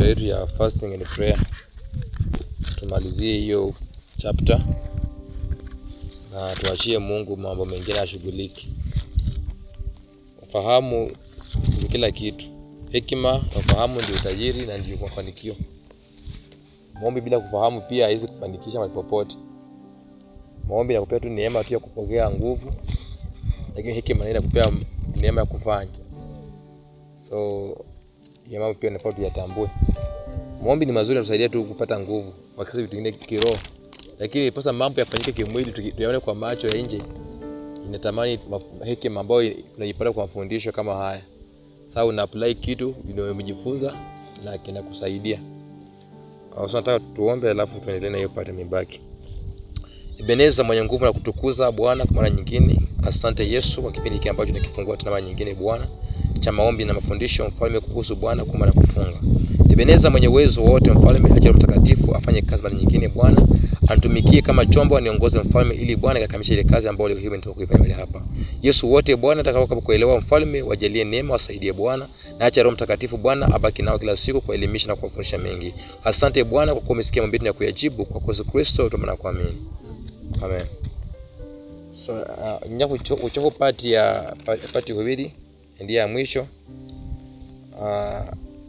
mafundisho yetu ya fasting and prayer. Tumalizie hiyo chapter na tuachie Mungu mambo mengine ashughulike. Ufahamu ndio kila kitu. Hekima na ufahamu ndio utajiri na ndio mafanikio. Maombi bila kufahamu pia haiwezi kufanikisha mahali popote. Maombi yanakupea tu neema tu ya kupokea nguvu, lakini hekima inakupea neema ya kufanya. So ya mambo pia inafaa tuyatambue. Maombi ni mazuri, yanatusaidia tu kupata nguvu, wakati vitu vingine kiroho. Lakini pasa mambo yafanyike kimwili, tuyaone kwa macho ya nje, inatamani hekima ambayo tunaipata kwa mafundisho kama haya. Sasa una apply kitu umejifunza na kinakusaidia. Sasa nataka tuombe alafu tuendelee na hiyo part imebaki. Ebeneza mwenye nguvu na kutukuza Bwana kwa mara nyingine. Asante Yesu kwa kipindi hiki ambacho tunakifungua tena mara nyingine Bwana, cha maombi na mafundisho mfalme kuhusu Bwana kuomba na kufunga. Ebeneza mwenye uwezo wote mfalme, acha Roho Mtakatifu afanye kazi mara nyingine Bwana, atumikie kama chombo, aniongoze mfalme, ili Bwana akakamilishe ile kazi ambayo leo hii nimetoka kuifanya mahali hapa. Yesu wote Bwana atakao kuelewa mfalme, wajalie neema, wasaidie Bwana, na acha Roho Mtakatifu Bwana abaki nao kila siku kuelimisha na kuwafundisha mengi. Asante Bwana kwa kuwa umesikia maombi yetu na kuyajibu, kwa Yesu Kristo tuomba na kuamini. Amen. So nyakuchoko part ya part hubiri ndiyo ya mwisho,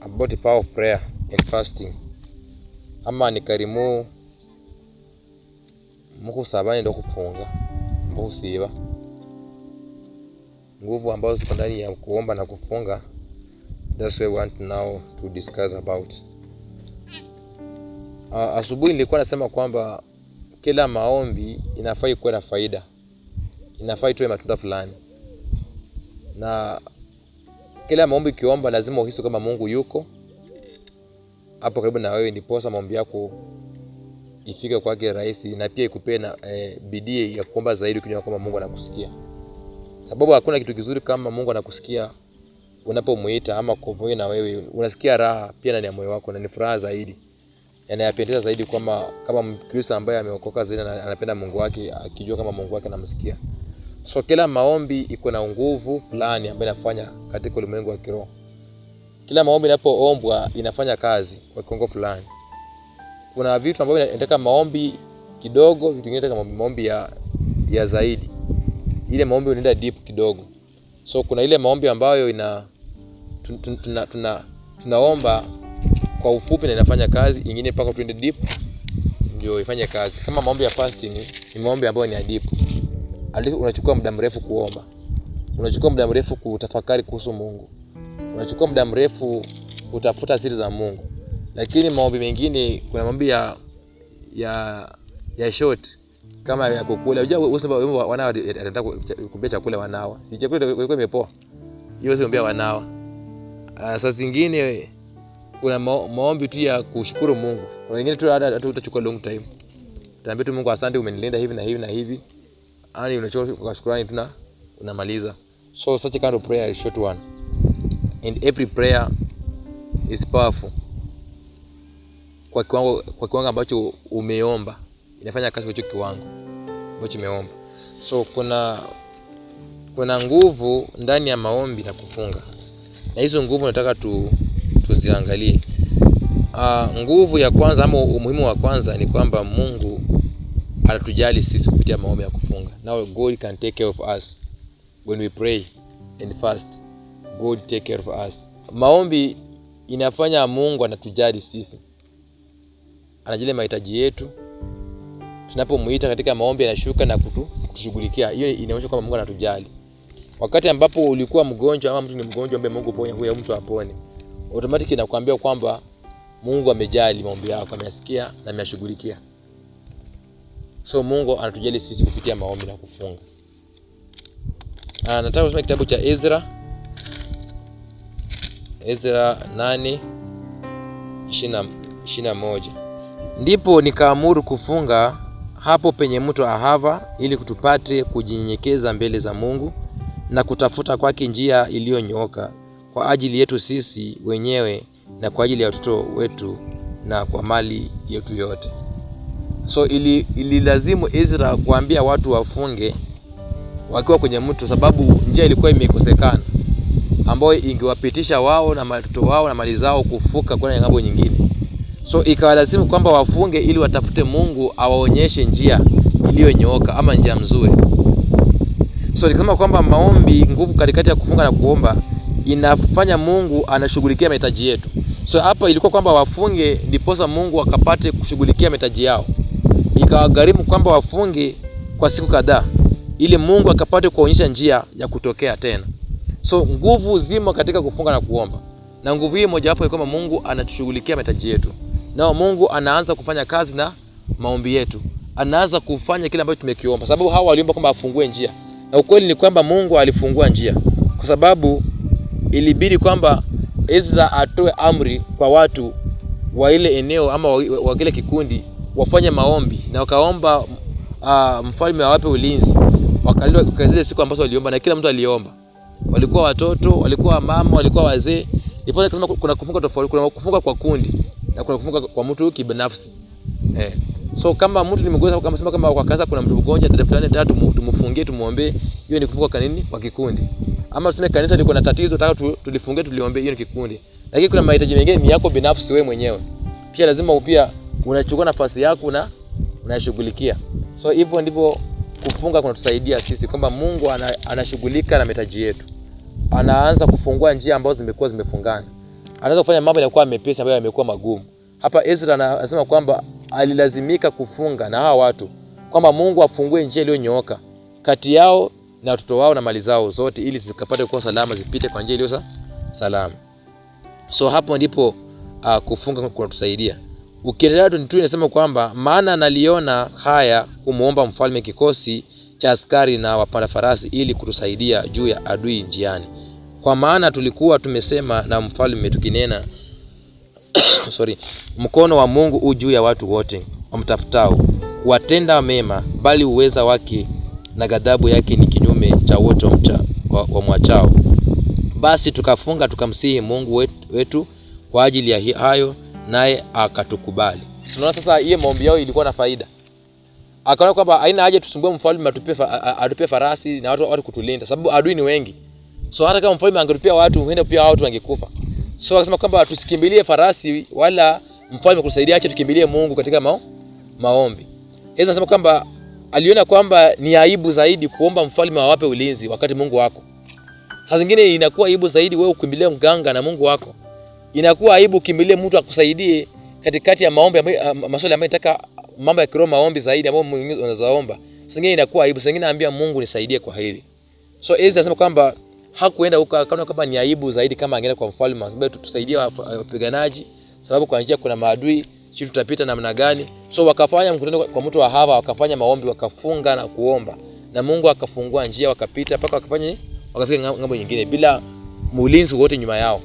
about the power of prayer and fasting. Ama ni karimu mukusaba ndio kufunga mbusiba, nguvu ambazo ziko ndani ya kuomba na kufunga. That's what we want now to discuss about. Asubuhi nilikuwa nasema kwamba kila maombi inafai kuwa na faida, inafai itoe matunda fulani, na kila maombi ukiomba lazima uhisi kama Mungu yuko hapo karibu na wewe, ndiposa maombi yako ifike kwake rahisi, na pia ikupee na bidii ya kuomba zaidi, ukijua kwamba Mungu anakusikia. Sababu hakuna kitu kizuri kama Mungu anakusikia unapomuita ama kuongea na wewe, unasikia raha pia ndani ya moyo wako, na ni furaha zaidi, yanayapendeza zaidi kama kama Mkristo ambaye ameokoka zaidi na anapenda Mungu wake, akijua kama Mungu wake anamsikia. So kila maombi iko na nguvu fulani ambayo inafanya katika ulimwengu wa kiroho. Kila maombi inapoombwa inafanya kazi kwa kiwango fulani. Kuna vitu ambavyo inataka maombi kidogo, vitu vingine inataka maombi ya zaidi. Ile maombi unaenda deep kidogo. So kuna ile maombi ambayo ina tunaomba kwa ufupi na inafanya kazi, ingine mpaka tuende deep ndio ifanye kazi. Kama maombi ya fasting ni maombi ambayo ni ya deep. Unachukua muda mrefu kuomba, unachukua muda mrefu kutafakari kuhusu Mungu, unachukua muda mrefu kutafuta siri za Mungu. Lakini maombi mengine, kuna maombi ya short kama ya kukula. Unajua wewe wanao wanataka kumbia chakula wanawa, si chakula ilikuwa imepoa, hiyo sio wanawa. Saa zingine kuna maombi tu ya kushukuru Mungu. Kuna wengine tu hata utachukua long time, utaambia tu Mungu asante, umenilinda hivi na hivi na hivi, yani unachukua kwa shukrani tu na unamaliza. So such a kind of prayer is short one, and every prayer is powerful kwa kiwango ambacho umeomba, inafanya kazi kwa hicho kiwango ambacho umeomba. So kuna nguvu ndani ya maombi na kufunga, na hizo nguvu nataka tuziangalie. Nguvu ya kwanza ama umuhimu wa kwanza ni kwamba Mungu anatujali sisi kupitia maombi ya kufunga. Now God can take care of us when we pray and fast. God take care of us. Maombi inafanya Mungu anatujali sisi, anajali mahitaji yetu. Tunapomuita katika maombi anashuka na kutushughulikia. Hiyo inaonyesha kwamba Mungu anatujali. Wakati ambapo ulikuwa mgonjwa ama mtu ni mgonjwa, ambaye Mungu ponya huyo mtu apone, automatically inakuambia kwamba Mungu amejali maombi yako, ameyasikia na ameyashughulikia. So Mungu anatujali sisi kupitia maombi na kufunga. Nataka kusoma kitabu cha Ezra. Ezra 8:21. Ndipo nikaamuru kufunga hapo penye mto Ahava, ili kutupate kujinyenyekeza mbele za Mungu na kutafuta kwake njia iliyonyooka kwa ajili yetu sisi wenyewe na kwa ajili ya watoto wetu na kwa mali yetu yote. So ililazimu Ezra kuambia watu wafunge wakiwa kwenye mto, sababu njia ilikuwa imekosekana. ambayo ingewapitisha wao na watoto wao na mali zao kuvuka kwenda ng'ambo nyingine. So ikawalazimu kwamba wafunge ili watafute Mungu awaonyeshe njia iliyonyooka ama njia mzuri. So nikasema kwamba maombi, nguvu katikati ya kufunga na kuomba inafanya Mungu anashughulikia mahitaji yetu. So hapa ilikuwa kwamba wafunge ndiposa Mungu akapate kushughulikia mahitaji yao. Ikawagharimu kwamba wafunge kwa siku kadhaa ili Mungu akapate kuonyesha njia ya kutokea tena. So nguvu zimo katika kufunga na kuomba. Na nguvu hii mojawapo ni kwamba Mungu anatushughulikia mahitaji yetu. Na Mungu anaanza kufanya kazi na maombi yetu. Anaanza kufanya kile ambacho tumekiomba. Sababu hawa waliomba kwamba afungue njia. Na ukweli ni kwamba Mungu alifungua njia. Kwa sababu ilibidi kwamba Ezra atoe amri kwa watu wa ile eneo ama wa kile kikundi wafanye maombi, na wakaomba mfalme awape ulinzi. Wakaliwa kwa zile siku ambazo waliomba, na kila mtu aliomba. Walikuwa watoto, walikuwa mama, walikuwa wazee. Ndipo akasema kuna kufunga tofauti, kuna kufunga kwa kundi na kuna kufunga kwa mtu kibinafsi. So kama mtu ni mgonjwa, kama sema kama kwa kaza kuna mtu mgonjwa tarehe fulani tatu tumfungie tumuombe, hiyo ni kufunga kwa nini? Kwa kikundi. Ama tuseme kanisa liko na tatizo, nataka tulifungie tuliombe, hiyo ni kikundi. Lakini kuna mahitaji mengine ni yako binafsi wewe mwenyewe. Pia lazima pia unachukua nafasi yako na unashughulikia. So hivyo ndivyo kufunga kunatusaidia sisi kwamba Mungu anashughulika na mahitaji yetu. Anaanza kufungua njia ambazo zimekuwa zimefungana. Anaanza kufanya mambo yanakuwa mepesi ambayo yamekuwa magumu. Hapa Ezra anasema kwamba alilazimika kufunga na hawa watu kwamba Mungu afungue njia iliyonyooka kati yao na watoto wao na mali zao zote, ili zikapate kuwa salama, zipite kwa njia iliyo salama. So hapo ndipo kufunga kunatusaidia. Ukiendelea tu inasema kwamba maana naliona haya kumuomba mfalme kikosi cha askari na wapanda farasi ili kutusaidia juu ya adui njiani. Kwa maana tulikuwa tumesema na mfalme tukinena mkono wa Mungu u juu ya watu wote wamtafutao kuwatenda mema, bali uweza wake na ghadhabu yake ni kinyume cha wote wamwachao. Basi tukafunga tukamsihi Mungu wetu kwa ajili ya hayo, naye akatukubali. Tunaona sasa hiyo maombi yao ilikuwa na faida. Akaona kwamba haina haja tusumbue mfalme atupe farasi na watu kutulinda, sababu adui ni wengi. So hata kama mfalme angetupia watu, huenda pia watu wangekufa. So akasema kwamba tusikimbilie farasi wala mfalme kutusaidia, acha tukimbilie Mungu katika maombi. Yesu anasema kwamba aliona kwamba ni aibu zaidi kuomba mfalme awape ulinzi wakati Mungu wako. Saa zingine inakuwa aibu zaidi wewe ukimbilie mganga na Mungu wako. Inakuwa aibu ukimbilie mtu akusaidie katikati ya maombi, maswali ambayo nataka mambo ya kiroho, maombi zaidi ambayo Mungu unazoomba. Saa zingine inakuwa aibu, saa zingine naambia Mungu nisaidie kwa hili. So Ezra anasema kwamba hakuenda huko, akaona kwamba ni aibu zaidi kama angeenda kwa mfalme, sababu tusaidie wapiganaji, sababu kwa njia kuna maadui, sisi tutapita namna gani? So wakafanya mkutano kwa mtu wa Hava, wakafanya maombi, wakafunga na kuomba, na Mungu akafungua njia, wakapita mpaka wakafika ng'ambo nyingine bila ulinzi wote nyuma yao.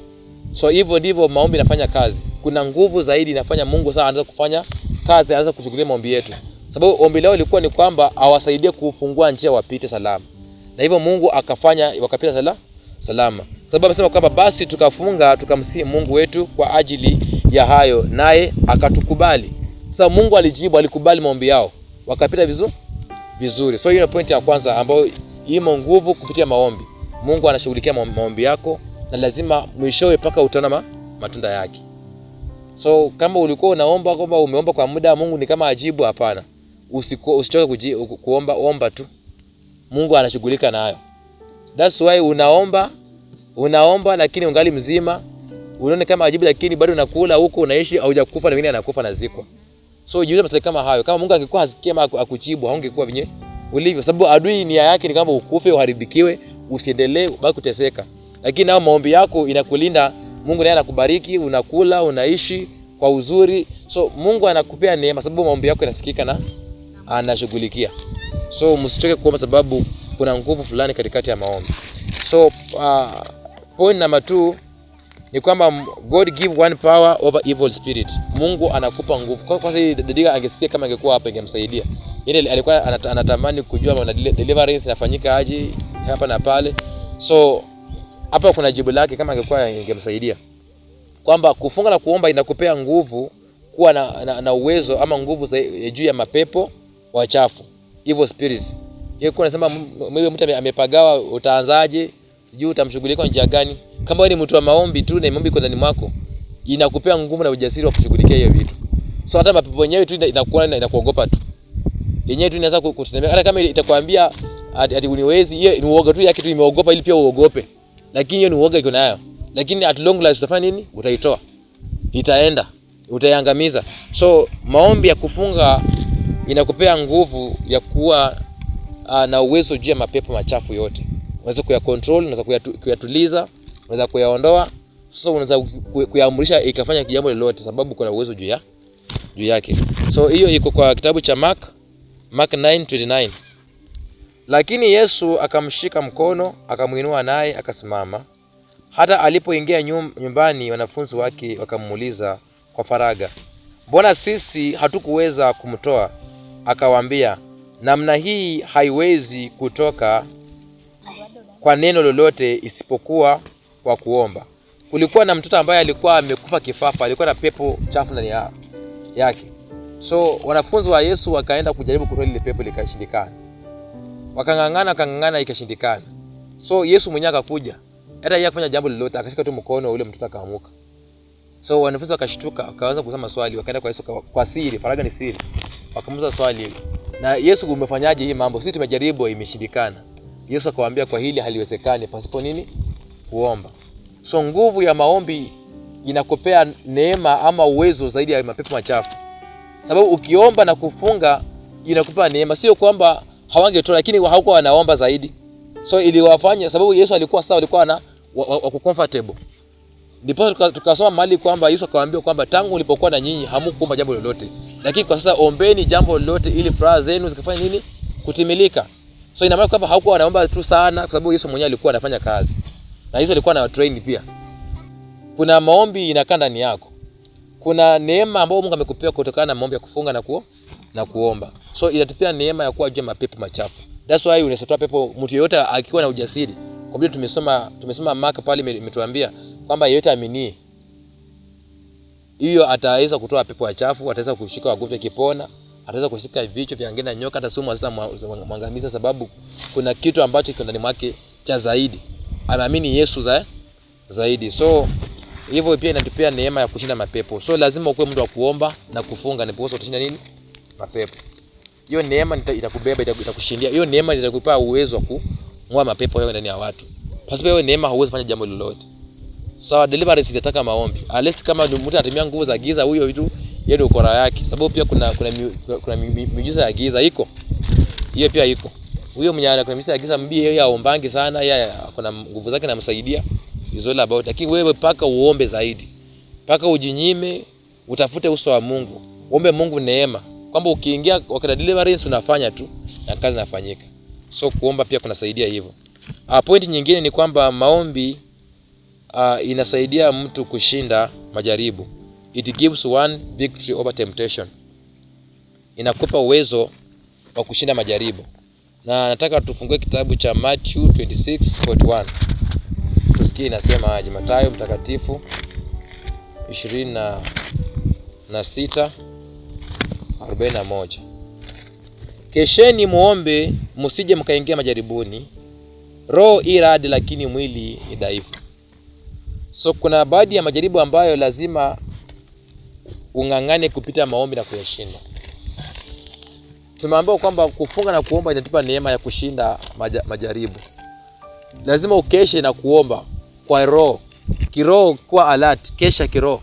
So hivyo ndivyo maombi inafanya kazi. Kuna nguvu zaidi inafanya Mungu sasa anaanza kufanya kazi, anaanza kushughulikia maombi yetu. Sababu ombi lao lilikuwa ni kwamba awasaidie kufungua njia wapite salama. Na hivyo Mungu akafanya wakapita salama. Sababu amesema kwamba basi tukafunga tukamsihi Mungu wetu kwa ajili ya hayo, naye akatukubali. Sasa Mungu alijibu, alikubali maombi yao. Wakapita vizuri. So hiyo ni point ya kwanza ambayo imo nguvu kupitia maombi. Mungu anashughulikia maombi yako na lazima mwishowe paka utaona matunda yake. So kama ulikuwa unaomba kwamba umeomba kwa muda Mungu ni kama ajibu, hapana. Usichoke kuomba, omba tu. Mungu anashughulika nayo. That's why unaomba lakini ungali mzima, unaona kama ajibu lakini bado unakula huko, unaishi, haujakufa na wengine anakufa na zikwa. So jiulize maswali kama hayo. Kama Mungu angekuwa hasikia ama akujibu, haungekuwa vinye ulivyo. Sababu adui nia yake ni kwamba ukufe, uharibikiwe, usiendelee, ubaki kuteseka. Lakini nao maombi yako inakulinda, Mungu naye anakubariki, unakula, unaishi kwa uzuri. So Mungu anakupea neema sababu maombi yako yanasikika na anashughulikia. So msichoke kuomba sababu kuna nguvu fulani katikati ya maombi. So point number 2 ni kwamba God give one power over evil spirit. Mungu anakupa nguvu. Kwa sababu Dadiga angesikia kama angekuwa hapa ingemsaidia. Yeye alikuwa anatamani kujua maana deliverance inafanyika aje hapa na pale. So hapa kuna jibu lake kama angekuwa ingemsaidia. Kwamba kufunga na kuomba inakupea nguvu kuwa na uwezo ama nguvu juu ya mapepo wachafu, evil spirits. Yeye kwa anasema mimi mtu amepagawa utaanzaje? Sijui utamshughulikia kwa njia gani? Kama wewe ni mtu wa maombi tu na maombi iko ndani mwako, inakupea nguvu na ujasiri wa kushughulikia hiyo vitu. So hata mapepo yenyewe tu inakuona na inakuogopa tu. Yenyewe tu inaweza kutetemeka. Hata kama itakwambia ati uniwezi, hiyo ni uoga tu yake tu, imeogopa ili pia uogope. Lakini hiyo ni uoga iko nayo. Lakini at long last utafanya nini? Utaitoa. Itaenda. Utaiangamiza. So maombi ya kufunga inakupea nguvu ya kuwa na uwezo juu ya mapepo machafu yote. Unaweza kuyacontrol, unaweza kuyatuliza, unaweza kuyaondoa. Sasa unaweza kuyaamrisha ikafanya jambo lolote, sababu kuna uwezo juu yake. So hiyo iko kwa kitabu cha Mark 9:29. Lakini Yesu akamshika mkono, akamuinua naye akasimama. Hata alipoingia nyumbani, wanafunzi wake wakamuuliza kwa faragha, mbona sisi hatukuweza kumtoa? Akawaambia, namna hii haiwezi kutoka kwa neno lolote isipokuwa kwa kuomba. Kulikuwa na mtoto ambaye alikuwa amekufa kifafa, alikuwa na pepo chafu ndani yake. So wanafunzi wa Yesu wakaenda kujaribu kutoa lile pepo, likashindikana. Wakang'ang'ana, ikashindikana. So Yesu mwenyewe akakuja, hata yeye akafanya jambo lolote, akashika tu mkono wa ule mtoto akaamuka. So wanafunzi wakashtuka, wakaanza kusema swali, wakaenda kwa Yesu kwa siri, faragha ni siri. Wakamuuliza swali, na Yesu, umefanyaje hii mambo? Sisi tumejaribu, imeshindikana. Yesu akawaambia, kwa hili haliwezekani pasipo nini? Kuomba. So nguvu ya maombi inakupea neema ama uwezo zaidi ya mapepo machafu. Sababu ukiomba na kufunga inakupa neema. Sio kwamba hawangetoa, lakini hawakuwa wanaomba zaidi. So iliwafanya, sababu Yesu alikuwa sawa, alikuwa na wa comfortable. Ndipo tukasoma mahali kwamba Yesu akawaambia kwamba tangu nilipokuwa na nyinyi hamkuomba jambo lolote, lakini kwa sasa ombeni jambo lolote ili furaha zenu zikafanye nini? Kutimilika. So ina maana kwamba hawakuwa wanaomba tu sana, kwa sababu Yesu mwenyewe alikuwa anafanya kazi. Na Yesu alikuwa anawatrain pia. Kuna maombi inakaa ndani yako. Kuna neema ambayo Mungu amekupea kutokana na maombi ya kufunga na kuomba. So inatupea neema ya kuwa juu ya mapepo machafu. That's why unaweza toa pepo mtu yeyote akiwa na ujasiri. Kwa vile tumesoma Mark pale imetuambia kwamba yeyote aminie hiyo ataweza kutoa pepo wachafu, ataweza kushika wagonjwa kipona, ataweza kushika vichwa vya ngine na nyoka, hata sumu hazitamwangamiza, sababu kuna kitu ambacho kiko ndani mwake cha zaidi. Ameamini Yesu zaidi. So hivyo pia inatupea neema ya kushinda mapepo. So lazima ukuwe mtu wa kuomba na kufunga, ndipo utashinda nini? Mapepo. Hiyo neema itakubeba, itakushindia. Hiyo neema itakupa uwezo wa kung'oa mapepo hayo ndani ya watu. Pasipo hiyo neema huwezi fanya jambo lolote. Sawa, deliverance itataka maombi. Unless kama mtu anatumia nguvu za giza, huyo vitu yeye ndio ukora yake. Sababu pia kuna miujiza ya giza iko. Hiyo pia iko. Huyo mwenye ana miujiza ya giza mbie yeye aombangi sana, yeye kuna nguvu zake namsaidia. Is all about. Lakini wewe paka uombe zaidi. Paka ujinyime, utafute uso wa Mungu. Uombe Mungu neema. Kwamba ukiingia wakati deliverance unafanya tu na kazi inafanyika. So kuomba pia kunasaidia hivyo. Point nyingine ni kwamba maombi inasaidia mtu kushinda majaribu. It gives one victory over temptation. Inakupa uwezo wa kushinda majaribu. Na nataka tufungue kitabu cha Matthew 26:41. Tusikie inasema aje. Mathayo mtakatifu 26:41. Kesheni muombe, msije mkaingia majaribuni. Roho i radi, lakini mwili ni dhaifu. So kuna baadhi ya majaribu ambayo lazima ung'ang'ane kupita maombi na kuyashinda. Tumeambiwa kwamba kufunga na kuomba inatupa neema ya kushinda majaribu. Lazima ukeshe na kuomba kwa roho. Kiroho kuwa alert, kesha kiroho.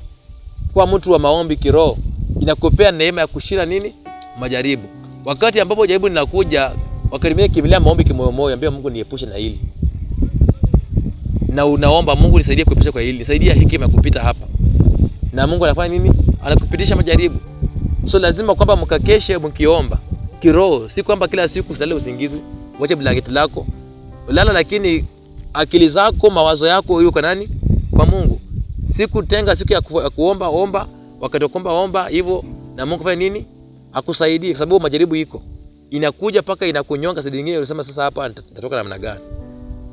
Kuwa mtu wa maombi kiroho inakupea neema ya kushinda nini? Majaribu. Wakati ambapo jaribu linakuja, wakati mwingine kimbilia maombi kimoyomoyo, ambia Mungu niepushe na hili. Na unaomba Mungu nisaidie kuepusha kwa hili, nisaidie hekima ya kupita hapa. Na Mungu anafanya nini? Anakupitisha majaribu. So lazima kwamba mkakeshe mkiomba kiroho, si kwamba kila siku usilale usingizi, uache blanketi lako lala, lakini akili zako, mawazo yako yuko kwa nani? Kwa Mungu. Siku tenga siku ya kuomba, omba, wakati wa kuomba omba hivyo, na Mungu fanya nini? Akusaidie, kwa sababu majaribu iko. Inakuja paka inakunyonga, saa nyingine unasema sasa hapa nitatoka namna gani?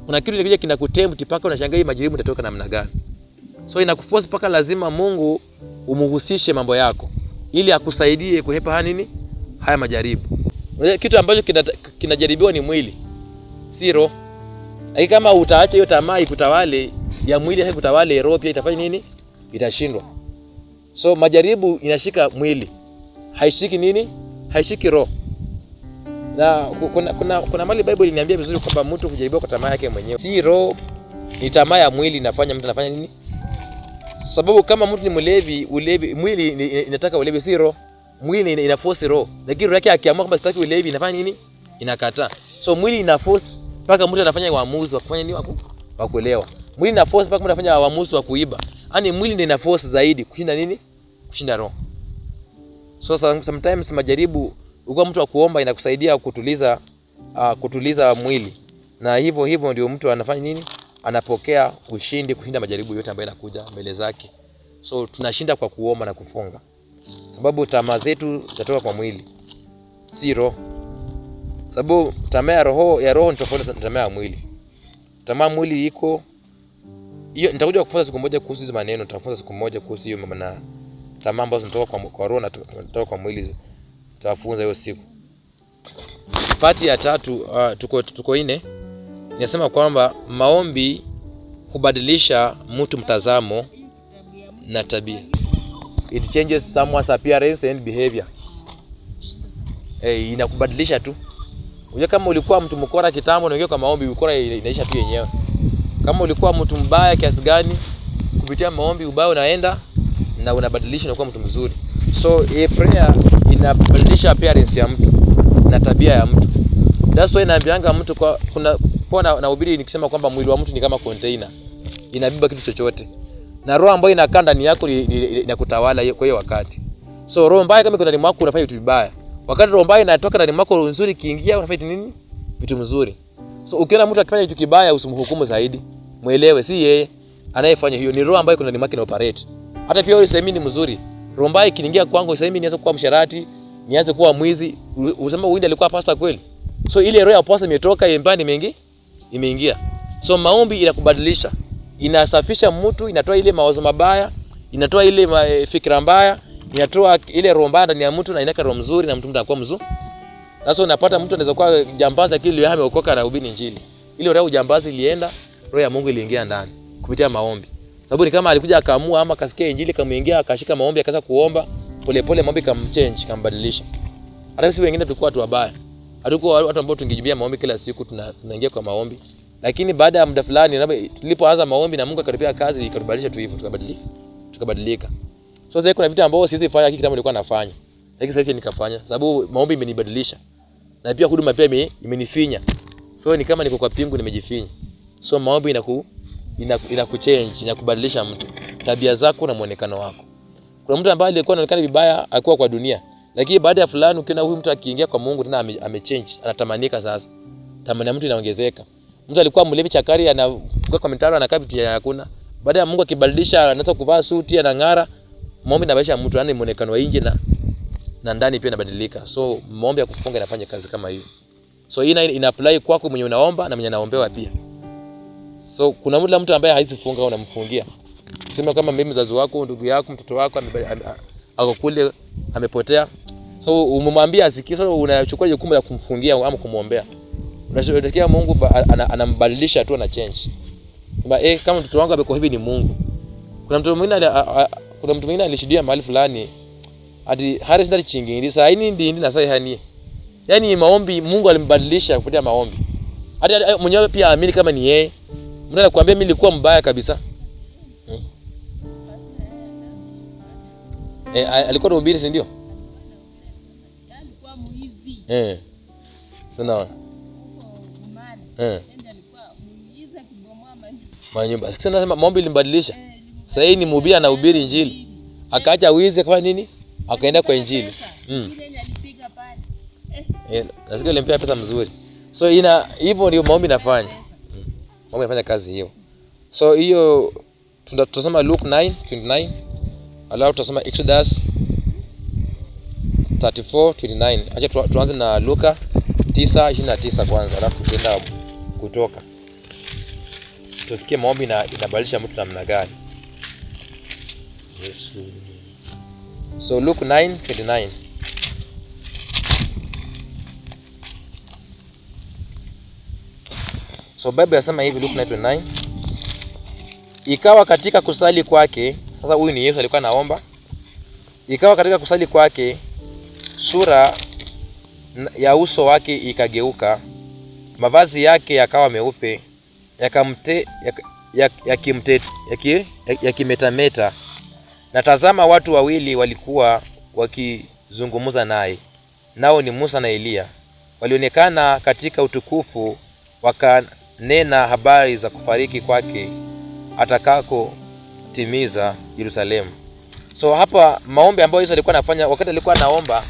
Kuna kitu kinakuja kinakutempt paka unashangaa hii majaribu nitatoka namna gani? So inakuforce paka lazima Mungu umuhusishe mambo yako ili akusaidie kuhepa nini? Haya majaribu. Unajua kitu ambacho kinajaribiwa ni mwili, si roho. Lakini kama utaacha hiyo tamaa ikutawale, ya mwili haikutawale, roho pia itafanya nini? Itashindwa. So majaribu inashika mwili, haishiki nini? Haishiki roho. Na kuna mali Bible iliniambia vizuri kwamba mtu hujaribiwa kwa tamaa yake mwenyewe. Si roho, ni tamaa ya mwili inafanya mtu anafanya nini? Sababu kama mtu ni mlevi, ulevi mwili inataka ulevi, si roho. Mwili ina force roho. Lakini roho yake akiamua kwamba sitaki ulevi inafanya nini? Inakataa. So mwili ina force mpaka mtu anafanya uamuzi wa kufanya nini? Wa kulewa. Mwili ina force mpaka mtu anafanya uamuzi wa kuiba. Yaani mwili ndio ina force zaidi kushinda nini? Kushinda roho. So sometimes majaribu, ukiwa mtu wa kuomba inakusaidia kutuliza mwili. Na hivyo hivyo ndio mtu anafanya nini? Anapokea ushindi kushinda majaribu yote ambayo yanakuja mbele zake. So tunashinda kwa kuomba na kufunga. Sababu tamaa zetu zitatoka kwa mwili, si roho. Sababu tamaa ya roho ni tofauti na tamaa ya mwili. Tamaa mwili iko hiyo, nitakuja kufunza siku moja kuhusu hizo maneno, nitafunza siku moja kuhusu hiyo mambo na tamaa ambazo zinatoka kwa roho na zinatoka kwa mwili. Nitafunza hiyo siku. Pati ya tatu, tuko nne. Inasema kwamba maombi hubadilisha mtu mtazamo na tabia. It changes someone's appearance and behavior. Inakubadilisha tu. Unajua kama ulikuwa mtu mkora kitambo na uingie kwa maombi, ukora inaisha tu yenyewe. Kama ulikuwa mtu mbaya kiasi gani, kupitia maombi ubaya unaenda na unabadilisha na kuwa mtu mzuri. So a prayer inabadilisha appearance ya mtu na tabia ya mtu. That's why naambianga mtu kwa kuna kwa nahubiri nikisema kwamba mwili wa mtu ni kama container. Inabeba kitu chochote. Na roho ambayo inakaa ndani yako inakutawala kwa hiyo wakati. So roho mbaya kama iko ndani mwako unafanya vitu vibaya. Wakati roho mbaya inatoka ndani mwako nzuri kiingia unafanya nini? Vitu mzuri. So ukiona mtu akifanya kitu kibaya usimhukumu zaidi. Muelewe si yeye anayefanya hiyo, ni roho ambayo iko ndani mwake ina operate. Hata pia wewe useme ni mzuri. Roho mbaya ikiingia kwangu useme nianze kuwa msharati, nianze kuwa mwizi, useme huyu ndiye alikuwa pastor kweli. So ile roho ya pastor imetoka imeingia. Imeingia. So maombi inakubadilisha. Inasafisha mtu, inatoa ile mawazo mabaya, inatoa ile fikra mbaya, inatoa ile roho mbaya ndani ya mtu na inaweka roho mzuri na mtu anakuwa mzuri. Sasa unapata mtu anaweza kuwa jambazi lakini leo ameokoka na hubiri Injili. Ile roho ya ujambazi ilienda, roho ya Mungu iliingia ndani kupitia maombi. Sababu ni kama alikuja akaamua ama akasikia Injili kamuingia, akashika maombi akaanza kuomba, polepole maombi kamchange, kambadilisha. Hata sisi wengine tulikuwa watu wabaya. Hatukuwa watu ambao tungejibia maombi kila siku, tunaingia kwa maombi. Lakini baada ya muda fulani tulipoanza maombi na Mungu akatupia kazi ikatubadilisha tu hivyo, tukabadilika. So sasa kuna vitu ambavyo siwezi fanya kitambo nilikuwa nafanya. Lakini sasa nikafanya sababu maombi imenibadilisha. Na pia huduma pia imenifinya. So ni kama niko kwa pingu nimejifinya. So maombi inakuchange, inakubadilisha mtu, tabia zako na muonekano wako. Kuna mtu ambaye alikuwa anaonekana vibaya alikuwa kwa dunia, lakini baada ya fulani ukiona huyu mtu akiingia kwa Mungu tena amechange, anatamanika sasa. Tamani ya mtu inaongezeka. Mtu alikuwa mlevi chakari, anakuwa kwa mitaro, anakaa vitu ya hakuna. Baada ya Mungu akibadilisha, anaanza kuvaa suti, anang'ara. Maombi inabadilisha mtu, yani muonekano wa nje na ndani pia inabadilika. So maombi ya kufunga inafanya kazi kama hiyo. So hii ina apply kwako mwenye unaomba na mwenye anaombewa pia. So kuna mtu ambaye haizi funga unamfungia. Sema kama mimi mzazi wako, ndugu yako, mtoto wako ako kule amepotea. So umemwambia asikie, so unachukua jukumu la kumfungia ama kumuombea. Unashuhudia Mungu anambadilisha tu, ana change. Kwamba kama mtoto wangu amekuwa hivi ni Mungu. Kuna mtu mwingine alishuhudia mahali fulani ati Harris ndari chingi saa hii ndi na saa hani. Yaani maombi Mungu alimbadilisha kupitia maombi. Hata mwenyewe pia aamini kama ni yeye. Mtu anakuambia mimi nilikuwa mbaya kabisa. Alikuwa anahubiri, si ndio? Alikuwa mwizi. Sina. Manyumba. Sasa nasema maombi ilimbadilisha. Sasa hii ni mhubiri anahubiri Injili. Akaacha wizi akafanya nini? Akaenda kwa Injili. Nasikia alimpea pesa mzuri. So ina hivyo ndio maombi inafanya. Maombi inafanya kazi hiyo. So hiyo tutasoma Luke 9:29. Alafu tutasoma Exodus 34:29. Acha tuanze na Luka 9:29 kwanza, alafu tutaenda Kutoka. Tusikie maombi inabadilisha mtu namna gani. Yesu. So Luke 9:29. So Bible yasema hivi, Luke 9:29. Ikawa katika kusali kwake, sasa huyu ni Yesu alikuwa anaomba. Ikawa katika kusali kwake, sura ya uso wake ikageuka, mavazi yake yakawa meupe, yakamte yakimte yakimetameta. Na tazama, watu wawili walikuwa wakizungumza naye, nao ni Musa na Eliya, walionekana katika utukufu, wakanena habari za kufariki kwake atakako timiza Yerusalemu. So hapa maombi ambayo Yesu alikuwa anafanya wakati alikuwa anaomba,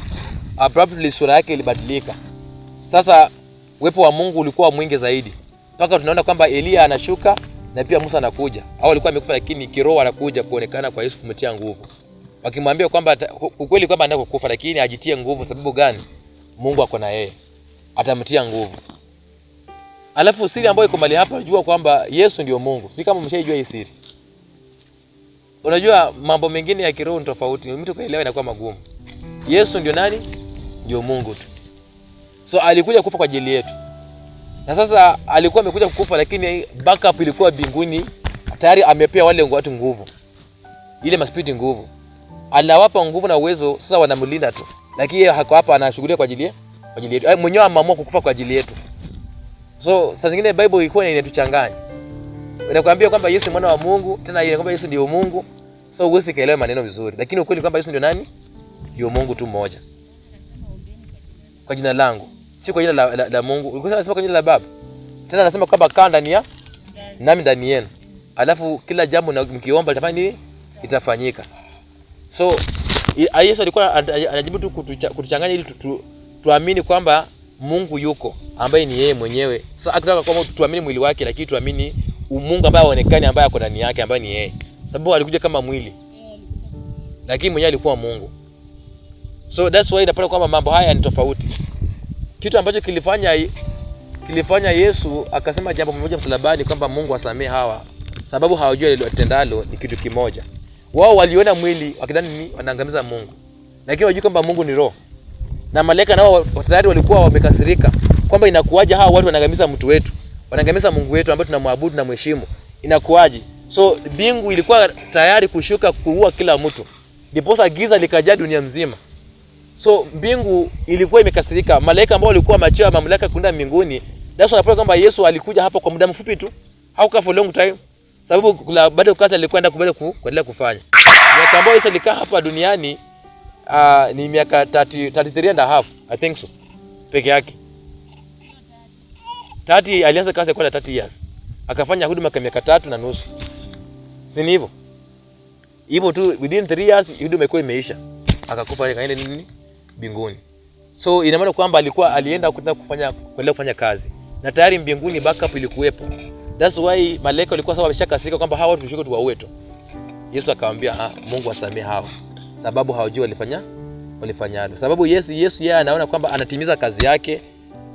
abruptly sura yake ilibadilika. Sasa uwepo wa Mungu ulikuwa mwingi zaidi, mpaka tunaona kwamba Eliya anashuka na pia Musa anakuja. Au alikuwa amekufa, lakini kiroho anakuja kuonekana kwa Yesu kumtia nguvu, wakimwambia kwamba ukweli kwamba anataka kukufa, lakini ajitie nguvu. Sababu gani? Mungu ako na yeye, atamtia nguvu. Alafu siri ambayo iko mahali hapa, jua kwamba Yesu ndio Mungu. Si kama mshaijua hii siri. Unajua mambo mengine ya kiroho ni tofauti, mtu kuelewa inakuwa magumu. Yesu ndio nani? Ndio Mungu tu. So alikuja kufa kwa ajili yetu. Na sasa alikuwa amekuja kukufa, lakini backup ilikuwa mbinguni tayari, amepea wale watu nguvu, ile maspiriti nguvu, anawapa nguvu na uwezo. Sasa wanamlinda tu, lakini yeye hako hapa, anashughulia kwa ajili yetu. Mwenyewe ameamua kukufa kwa ajili yetu. So saa zingine Bible ilikuwa inatuchanganya, inakwambia kwamba Yesu ni mwana wa Mungu, tena inakwambia Yesu ndio Mungu. So huwezi kuelewa maneno vizuri, lakini ukweli kwamba Yesu ndio nani? Ndio Mungu tu mmoja, kwa jina langu, si kwa jina la Mungu. Ulikuwa unasema kwa jina la Baba, tena anasema kwamba kaa ndani ya nami ndani yenu, alafu kila jambo na mkiomba litafanya nini? Itafanyika. So Yesu alikuwa anajibu tu kutuchanganya ili tuamini kwamba Mungu yuko ambaye ni yeye mwenyewe. Sasa akitaka kwamba tuamini mwili wake, lakini tuamini Mungu ambaye haonekani, ambaye ako ndani yake, ambaye ni yeye, sababu alikuja kama mwili, lakini mwenyewe alikuwa Mungu. So that's why inapata kwamba mambo haya ni tofauti. Kitu ambacho kilifanya Yesu akasema jambo moja msalabani kwamba Mungu asamee hawa, sababu hawajui watendalo, ni kitu kimoja. Wao waliona mwili wakidhani ni wanaangamiza Mungu, lakini hawajui kwamba Mungu ni roho. Na malaika nao tayari walikuwa wamekasirika kwamba inakuwaje hawa watu wanaangamiza mtu wetu, wanaangamiza Mungu wetu ambaye tunamwabudu na mheshimu, inakuwaje? So mbingu ilikuwa tayari kushuka kuua kila mtu, ndiposa giza likajaa dunia mzima. So mbingu ilikuwa imekasirika, malaika ambao walikuwa wameachiwa mamlaka kwenda mbinguni. That's why napata kwamba Yesu alikuja hapa kwa muda mfupi tu, hakukaa for long time, sababu bado kazi alikuwa anaenda kuendelea kufanya. Miaka ambayo Yesu alikaa hapa duniani ni miaka 33 and a half, I think so, peke yake. 30 alianza kazi kwa 30 years, akafanya huduma kwa miaka 3.5, si ni hivyo? Hivyo tu within 3 years huduma ilikuwa imeisha, akakufa akaenda nini mbinguni. So ina maana kwamba alikuwa alienda kufanya kuendelea kufanya kazi, na tayari mbinguni backup ilikuwepo. That's why malaika walikuwa sawa wameshakasirika kwamba hawa watu tushuke tuwaue tu. Yesu akamwambia Mungu asamee hawa, sababu hawajui walifanyalo. Sababu Yesu yeye anaona kwamba anatimiza kazi yake,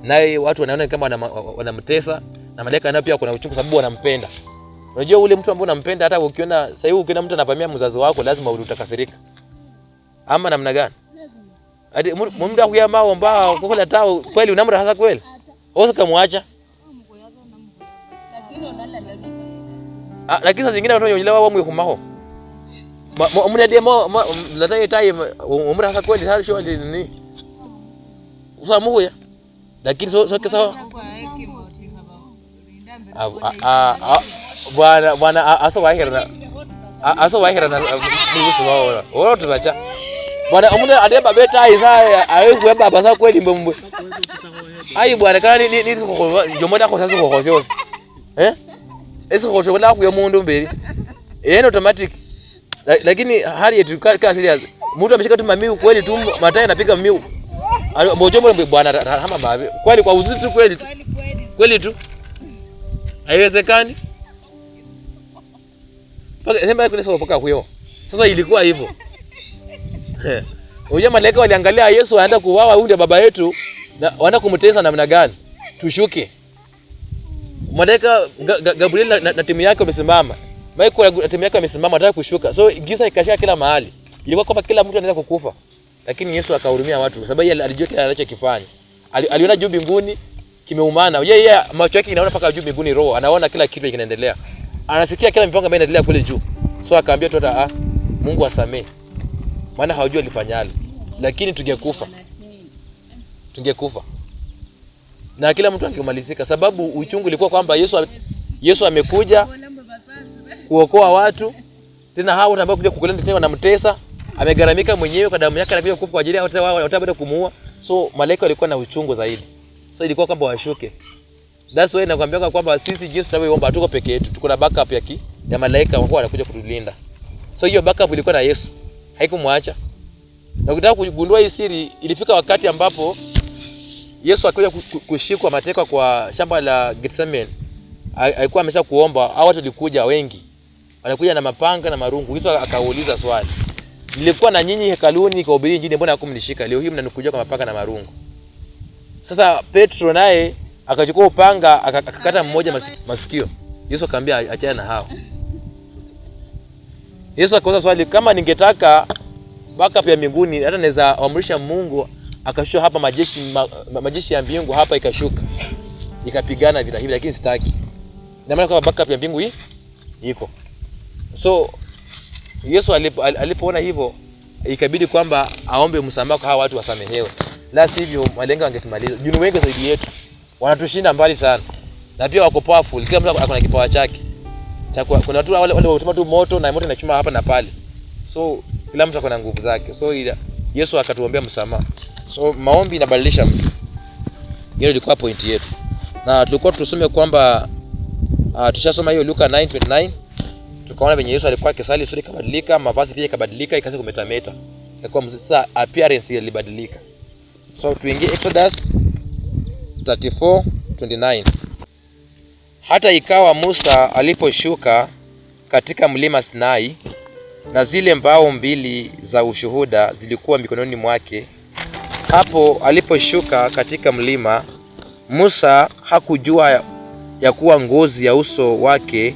naye watu wanaona kama wanamtesa, na malaika nao pia kuna uchungu sababu wanampenda. Unajua ule mtu ambaye unampenda, hata ukiona sasa hivi ukiona mtu anavamia mzazi wako lazima utakasirika. Ama namna gani? Ati mtu akuya mao mbao kukula tao kweli unamra hasa kweli? Wewe ukamwacha. Lakini saa zingine watu wanaelewa wao mwihumaho. Muna demo latai tai umra hasa kweli sasa sio nini? Usamu ya. Lakini so kesa bwana bwana aso wahera aso wahera na mbusu wao. Wao tubacha. Bwana omuna adeba beta isa awe baba sa kweli mbwe. Ai bwana kana ni jomoda ko sasa ko sio. Eh? Eso ko shola ku yomundu mbele. Yeye automatic. Lakini hali yetu kama serious. Mtu ameshika tu mamiu kweli tu matai anapiga miu. Mojombo bwana rahama babe. Kweli kwa uzuri tu kweli tu. Kweli tu. Haiwezekani. Paka sema kuna sababu paka huyo. Sasa ilikuwa hivyo. Unajua malaika waliangalia Yesu anaenda kuuawa, huyu ndiye baba yetu, na wanaenda kumtesa namna gani? Tushuke. Malaika Gabriel na timu yake wamesimama. Michael na timu yake wamesimama wanataka kushuka. So giza ikashika kila mahali. Ilikuwa kwamba kila mtu anaweza kukufa. Lakini Yesu akahurumia watu kwa sababu yeye alijua kile anachokifanya. Aliona juu mbinguni Kimeumana. Yeye macho yake inaona mpaka juu mbinguni, roho anaona kila kitu kinaendelea. Anasikia kila mipango ambayo inaendelea kule juu. So akaambia tu hata Mungu asamee. Maana hawajui alifanyalo. Lakini tungekufa. Tungekufa. Na kila mtu angemalizika sababu uchungu ilikuwa kwamba Yesu amekuja kuokoa watu. Tena hao ambao kuja kukulinda tena wanamtesa, amegharamika mwenyewe kwa damu yake anakuja kufa kwa ajili yao, tena wao wanataka kumuua. So malaika walikuwa na uchungu zaidi. So ilikuwa kwamba washuke. That's why nakwambia kwamba sisi jinsi tunavyoomba hatuko peke yetu, tuko na backup ya malaika ambao wanakuja kutulinda. So hiyo backup ilikuwa na Yesu, haikumwacha. Na ukitaka kugundua hii siri, ilifika wakati ambapo Yesu akaja kushikwa mateka kwa shamba la Gethsemane. Alikuwa amesha kuomba, hao watu walikuja wengi. Wanakuja na mapanga na marungu. Yesu akauliza swali. Nilikuwa na nyinyi hekaluni nikahubiri Injili, mbona hakumnishika? Leo hii mnanikujia kwa mapanga na marungu. Sasa Petro naye akachukua upanga akakata mmoja masikio. Yesu akamwambia achana na hao. Yesu akauliza swali, kama ningetaka backup ya mbinguni hata naweza amrisha Mungu akashusha hapa majeshi ya mbingu hapa ikashuka. Ikapigana vita hivi, lakini sitaki. Ina maana kwamba backup ya mbingu hii iko. So Yesu alipoona hivyo ikabidi kwamba aombe msamaha kwa hawa watu wasamehewe. La sivyo malengo wangetumaliza. Juu wengi zaidi yetu wanatushinda mbali sana. Na pia wako powerful, kila mtu ako na kipawa chake. Kuna watu wale wale tu moto na moto inachoma hapa na pale. So kila mtu ako na nguvu zake. So Yesu akatuombea msamaha. So maombi inabadilisha mtu. Hiyo ilikuwa point yetu. Na tulikuwa tusome kwamba tushasoma hiyo Luka 9:29. Tukaona venye Yesu alikuwa akisali, sura ikabadilika, mavazi pia ikabadilika, ikaanza kumetameta. Ikakuwa sasa appearance ilibadilika. So tuingie Exodus 34:29. Hata ikawa Musa aliposhuka katika mlima Sinai, na zile mbao mbili za ushuhuda zilikuwa mikononi mwake. Hapo aliposhuka katika mlima, Musa hakujua ya kuwa ngozi ya uso wake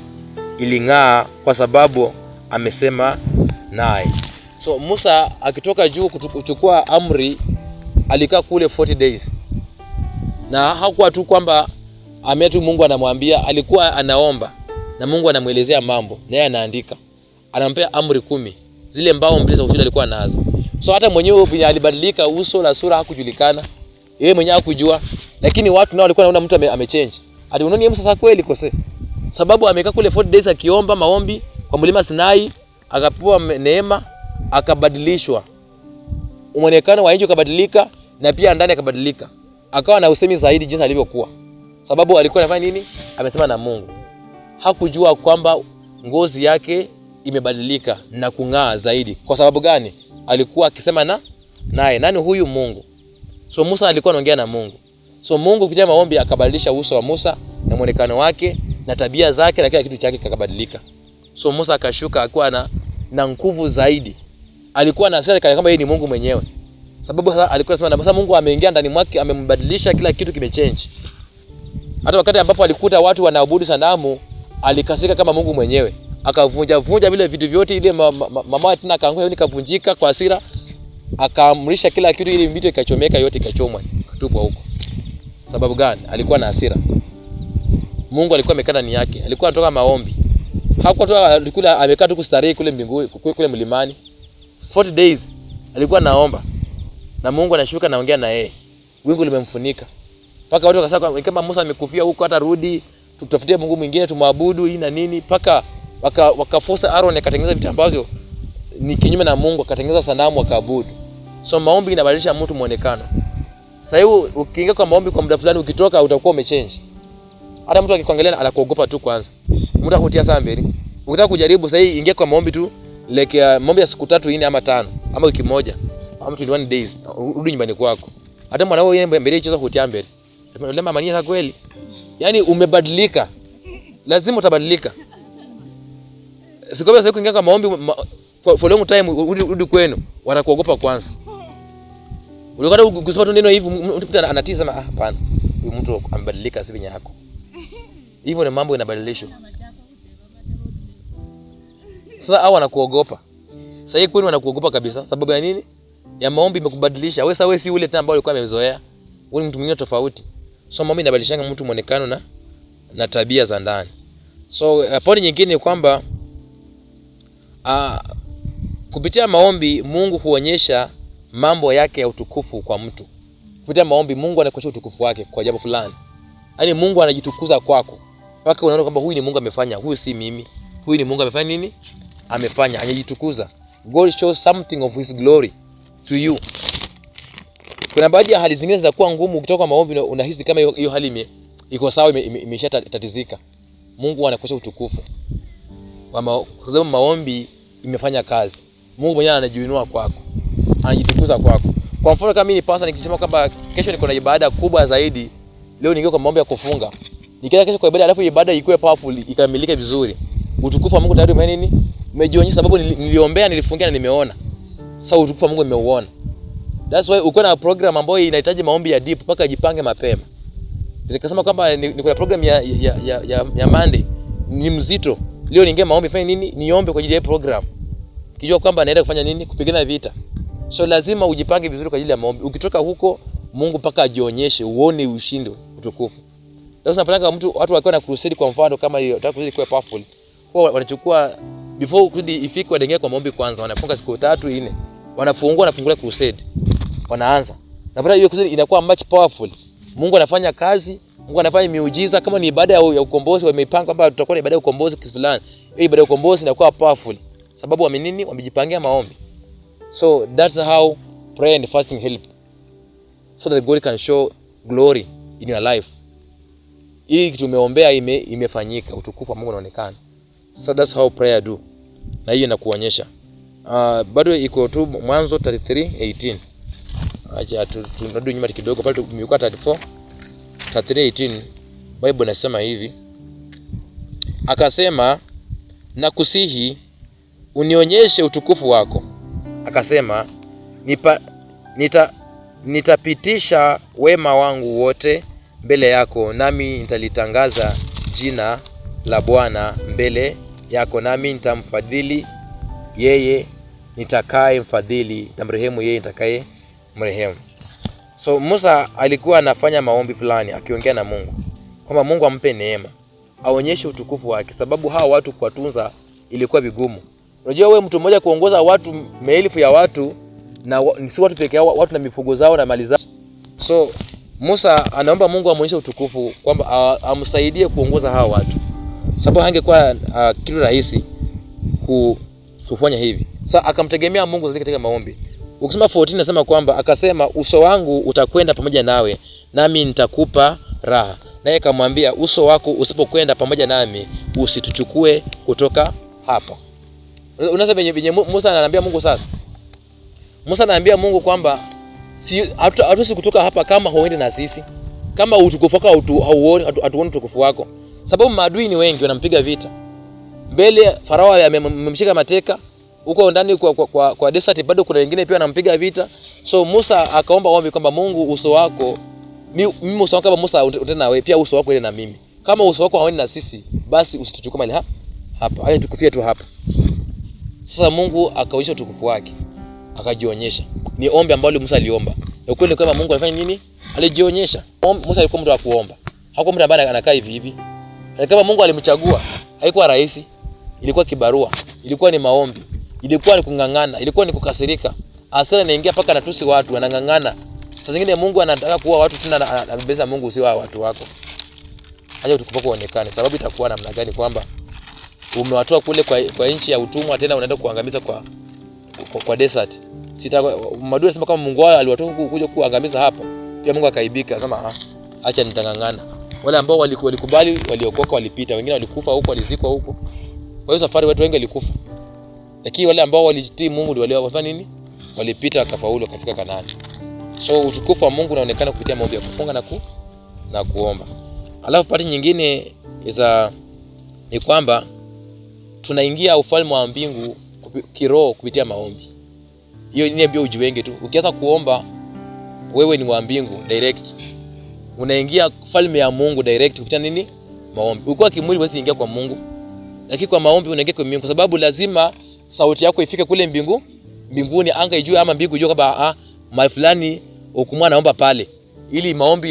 iling'aa kwa sababu amesema naye. So Musa akitoka juu kuchukua amri alikaa kule 40 days. Na hakuwa tu kwamba ametu Mungu anamwambia, alikuwa anaomba na Mungu anamuelezea mambo na yeye anaandika. Anampea amri 10, zile mbao mbili za ushuhuda alikuwa nazo. So hata mwenyewe vile alibadilika uso na sura hakujulikana. Yeye mwenyewe hakujua, lakini watu nao walikuwa wanaona mtu amechange. Ati unaona Musa sasa kweli kose. Sababu amekaa kule 40 days akiomba maombi kwa mlima Sinai, akapewa neema, akabadilishwa. Muonekano wa nje ukabadilika na pia ndani akabadilika. Akawa na usemi zaidi jinsi alivyokuwa. Sababu alikuwa anafanya nini? Amesema na Mungu. Hakujua kwamba ngozi yake imebadilika na kung'aa zaidi. Kwa sababu gani? Alikuwa akisema na naye. Nani huyu Mungu? So Musa alikuwa anaongea na Mungu. So Mungu kupitia maombi akabadilisha uso wa Musa na muonekano wake na tabia zake na kila kitu chake kikabadilika. So Musa akashuka akiwa na nguvu zaidi. Alikuwa na hasira kana kwamba yeye ni Mungu mwenyewe. Sababu sasa alikuwa anasema sasa Mungu ameingia ndani mwake, amembadilisha, kila kitu kimechange. Hata wakati ambapo alikuta watu wanaabudu sanamu, alikasirika kama Mungu mwenyewe. Akavunja vunja vile vitu vyote, ile mama tena akaanguka, yeye ikavunjika kwa hasira. Akaamrisha kila kitu ili mito ikachomeka yote, ikachomwa, ikatupwa huko. Sababu gani? Alikuwa na hasira. Mungu alikuwa amekaa ndani yake, alikuwa anatoka maombi. Hakuwa tu alikuwa amekaa tu kustarehe kule mbinguni, kule mlimani. 40 days alikuwa anaomba. Na Mungu anashuka naongea na yeye. Wingu limemfunika. Paka watu wakasema kama Musa amekufia huko hata rudi, tutafutie Mungu mwingine tumwabudu hii na nini. Paka wakaforce Aaron akatengeneza vitu ambavyo ni kinyume na Mungu, akatengeneza sanamu akaabudu. So maombi inabadilisha mtu muonekano. Sasa hivi ukiingia kwa maombi kwa muda fulani, ukitoka utakuwa umechange. Hata mtu akikuangalia anakuogopa tu kwanza. Mtu akutia saa mbele. Ukitaka kujaribu sasa hii ingia kwa maombi tu, like maombi ya siku 3, 4 ama 5 ama wiki moja ama 21 days, rudi nyumbani kwako. Hata mwanao yeye mbele icheza kutia mbele. Lema mama ni kweli. Yaani umebadilika. Lazima utabadilika. Sikwambia sasa kuingia kwa maombi for long time, rudi kwenu, wanakuogopa kwanza. Ulikuwa ukisema tu neno hivi mtu anatii sema hapana. Huyu mtu amebadilika si venye yako. Hivyo ni mambo inabadilishwa. Sasa hao wanakuogopa. Sasa hii kwenu wanakuogopa kabisa. Sababu ya nini? Ya maombi imekubadilisha. Wewe sasa wewe si ule tena ambao ulikuwa umezoea. Wewe ni mtu mwingine tofauti. So maombi inabadilishanga mtu mwonekano na tabia za ndani. So point nyingine ni kwamba kupitia maombi Mungu huonyesha mambo yake ya utukufu kwa mtu. Kupitia maombi Mungu anakuonyesha utukufu wake kwa jambo fulani. Yaani Mungu anajitukuza kwako. Mpaka unaona kwamba huyu ni Mungu amefanya, huyu si mimi. Huyu ni Mungu amefanya nini? Amefanya, anajitukuza. God shows something of his glory to you. Kuna baadhi ya hali zingine zinakuwa ngumu, ukitoka maombi unahisi kama hiyo hali iko sawa, imeshatatizika. Mungu anakuonyesha utukufu. Kwa sababu maombi imefanya kazi. Mungu mwenyewe anajiinua kwako. Anajitukuza kwako. Kwa mfano kama mimi ni pastor nikisema kwamba kesho niko na ibada kubwa zaidi, leo niingie kwa maombi ya kufunga. Nikienda kesho kwa ibada alafu ibada ikuwe powerful, ikamilike vizuri. Utukufu wa Mungu tayari umefanya nini? Umejionyesha, sababu niliombea, nilifungia na nimeona. Sasa utukufu wa Mungu nimeuona. That's why uko na program ambayo inahitaji maombi ya deep, mpaka jipange mapema. Nikasema kwamba niko na program ya Monday ni mzito. Leo niingie maombi, fanye nini? Niombe kwa ajili ya program. Kijua kwamba naenda kufanya nini? Kupigana vita. So lazima ujipange vizuri kwa ajili ya maombi. Ukitoka huko Mungu mpaka ajionyeshe, uone ushindi, utukufu. Sasa unapata mtu watu wakiwa na crusade kwa mfano kama hiyo, nataka crusade kuwa powerful. Kwa wanachukua before crusade ifike, wanaingia kwa maombi kwanza, wanafunga siku 3 4. Wanafungua, wanafungulia crusade. Wanaanza. Na baada hiyo crusade inakuwa much powerful. Mungu anafanya kazi, Mungu anafanya miujiza. Kama ni ibada ya ukombozi wameipanga kwamba tutakuwa na ibada ya ukombozi kitu fulani. Hiyo ibada ya ukombozi inakuwa powerful. Sababu wame nini? Wamejipangia maombi. So that's how prayer and fasting help. So that God can show glory in your life. Hii kitu umeombea imefanyika, utukufu wa Mungu unaonekana. So that's how prayer do. Na hiyo inakuonyesha. Bado iko tu Mwanzo 33:18. Acha turudi nyuma kidogo pale tumekuwa 34. 33:18 Bible inasema hivi. Akasema, nakusihi unionyeshe utukufu wako. Akasema, nitapitisha wema wangu wote mbele yako, nami nitalitangaza jina la Bwana mbele yako, nami nitamfadhili yeye nitakaye mfadhili, nitamrehemu yeye nitakaye mrehemu. So Musa alikuwa anafanya maombi fulani akiongea na Mungu kwamba Mungu ampe neema, aonyeshe utukufu wake, sababu hawa watu kuwatunza ilikuwa vigumu. Unajua wewe mtu mmoja kuongoza watu maelfu ya watu, na si watu peke yao, watu na mifugo zao na mali zao. So Musa anaomba Mungu amuonyeshe utukufu kwamba amsaidie kuongoza hawa watu, sababu hangekuwa kitu rahisi kufanya hivi. Sasa akamtegemea Mungu zaidi katika maombi. Ukisoma 14 nasema kwamba akasema, uso wangu utakwenda pamoja nawe, nami nitakupa raha. Naye akamwambia, uso wako usipokwenda pamoja nami, usituchukue kutoka hapa. Unasema venye Musa anaambia Mungu sasa. Musa anaambia Mungu kwamba hatuwezi kutoka hapa kama huendi na sisi. Kama utukufu wako hauoni, hatuoni utukufu wako. Sababu maadui ni wengi wanampiga vita. Mbele Farao amemshika mateka, huko ndani kwa desert bado kuna wengine pia wanampiga vita. So Musa akaomba ombi kwamba Mungu, uso wako mimi uso wako kama Musa utaenda na wewe, pia uso wako ile na mimi. Kama uso wako hauendi na sisi, basi usituchukue mahali hapa. Acha tukufie tu hapa. Sasa Mungu akaonyesha utukufu wake, akajionyesha. Ni ombi ambalo Musa aliomba. Na ukweli ni kwamba Mungu alifanya nini? Alijionyesha. Musa alikuwa mtu wa kuomba. Hakuwa mtu ambaye anakaa hivi hivi. Na kama Mungu alimchagua, haikuwa rahisi. Ilikuwa kibarua, ilikuwa ni maombi, ilikuwa ni kung'ang'ana, ilikuwa ni kukasirika. Hasira inaingia mpaka anatusi watu, anang'ang'ana. Saa zingine Mungu anataka kuua watu tena anabeza Mungu sio watu wako. Acha utukufu wako uonekane. Sababu itakuwa namna gani kwamba umewatoa kule kwa nchi ya utumwa tena unaenda kuangamiza kwa desert. Sita maadui anasema kama Mungu wao aliwatoa huku kuja kuangamiza hapa. Pia Mungu akaibika akasema, acha nitang'ang'ana. Wale ambao walikubali waliokoka walipita, wengine walikufa huko, walizikwa huko. Kwa hiyo safari watu wengi walikufa. Lakini wale ambao walitii Mungu ndio wale walifanya nini? Walipita wakafaulu wakafika Kanaani. So utukufu wa Mungu unaonekana kupitia maombi ya kufunga na kuomba. Alafu pati nyingine ni kwamba tunaingia ufalme wa mbingu kiroho kupitia maombi. Hiyo ni ndio ujiwenge tu. Ukianza kuomba wewe ni wa mbingu direct. Unaingia falme ya Mungu direct kupitia nini? Maombi. Ukiwa kimwili huwezi ingia kwa Mungu. Lakini kwa maombi unaingia kwa Mungu, kwa sababu lazima sauti yako ifike kule mbinguni, anga ijue ama mbingu ijue kwamba mahali fulani ukumwa naomba pale. Ili maombi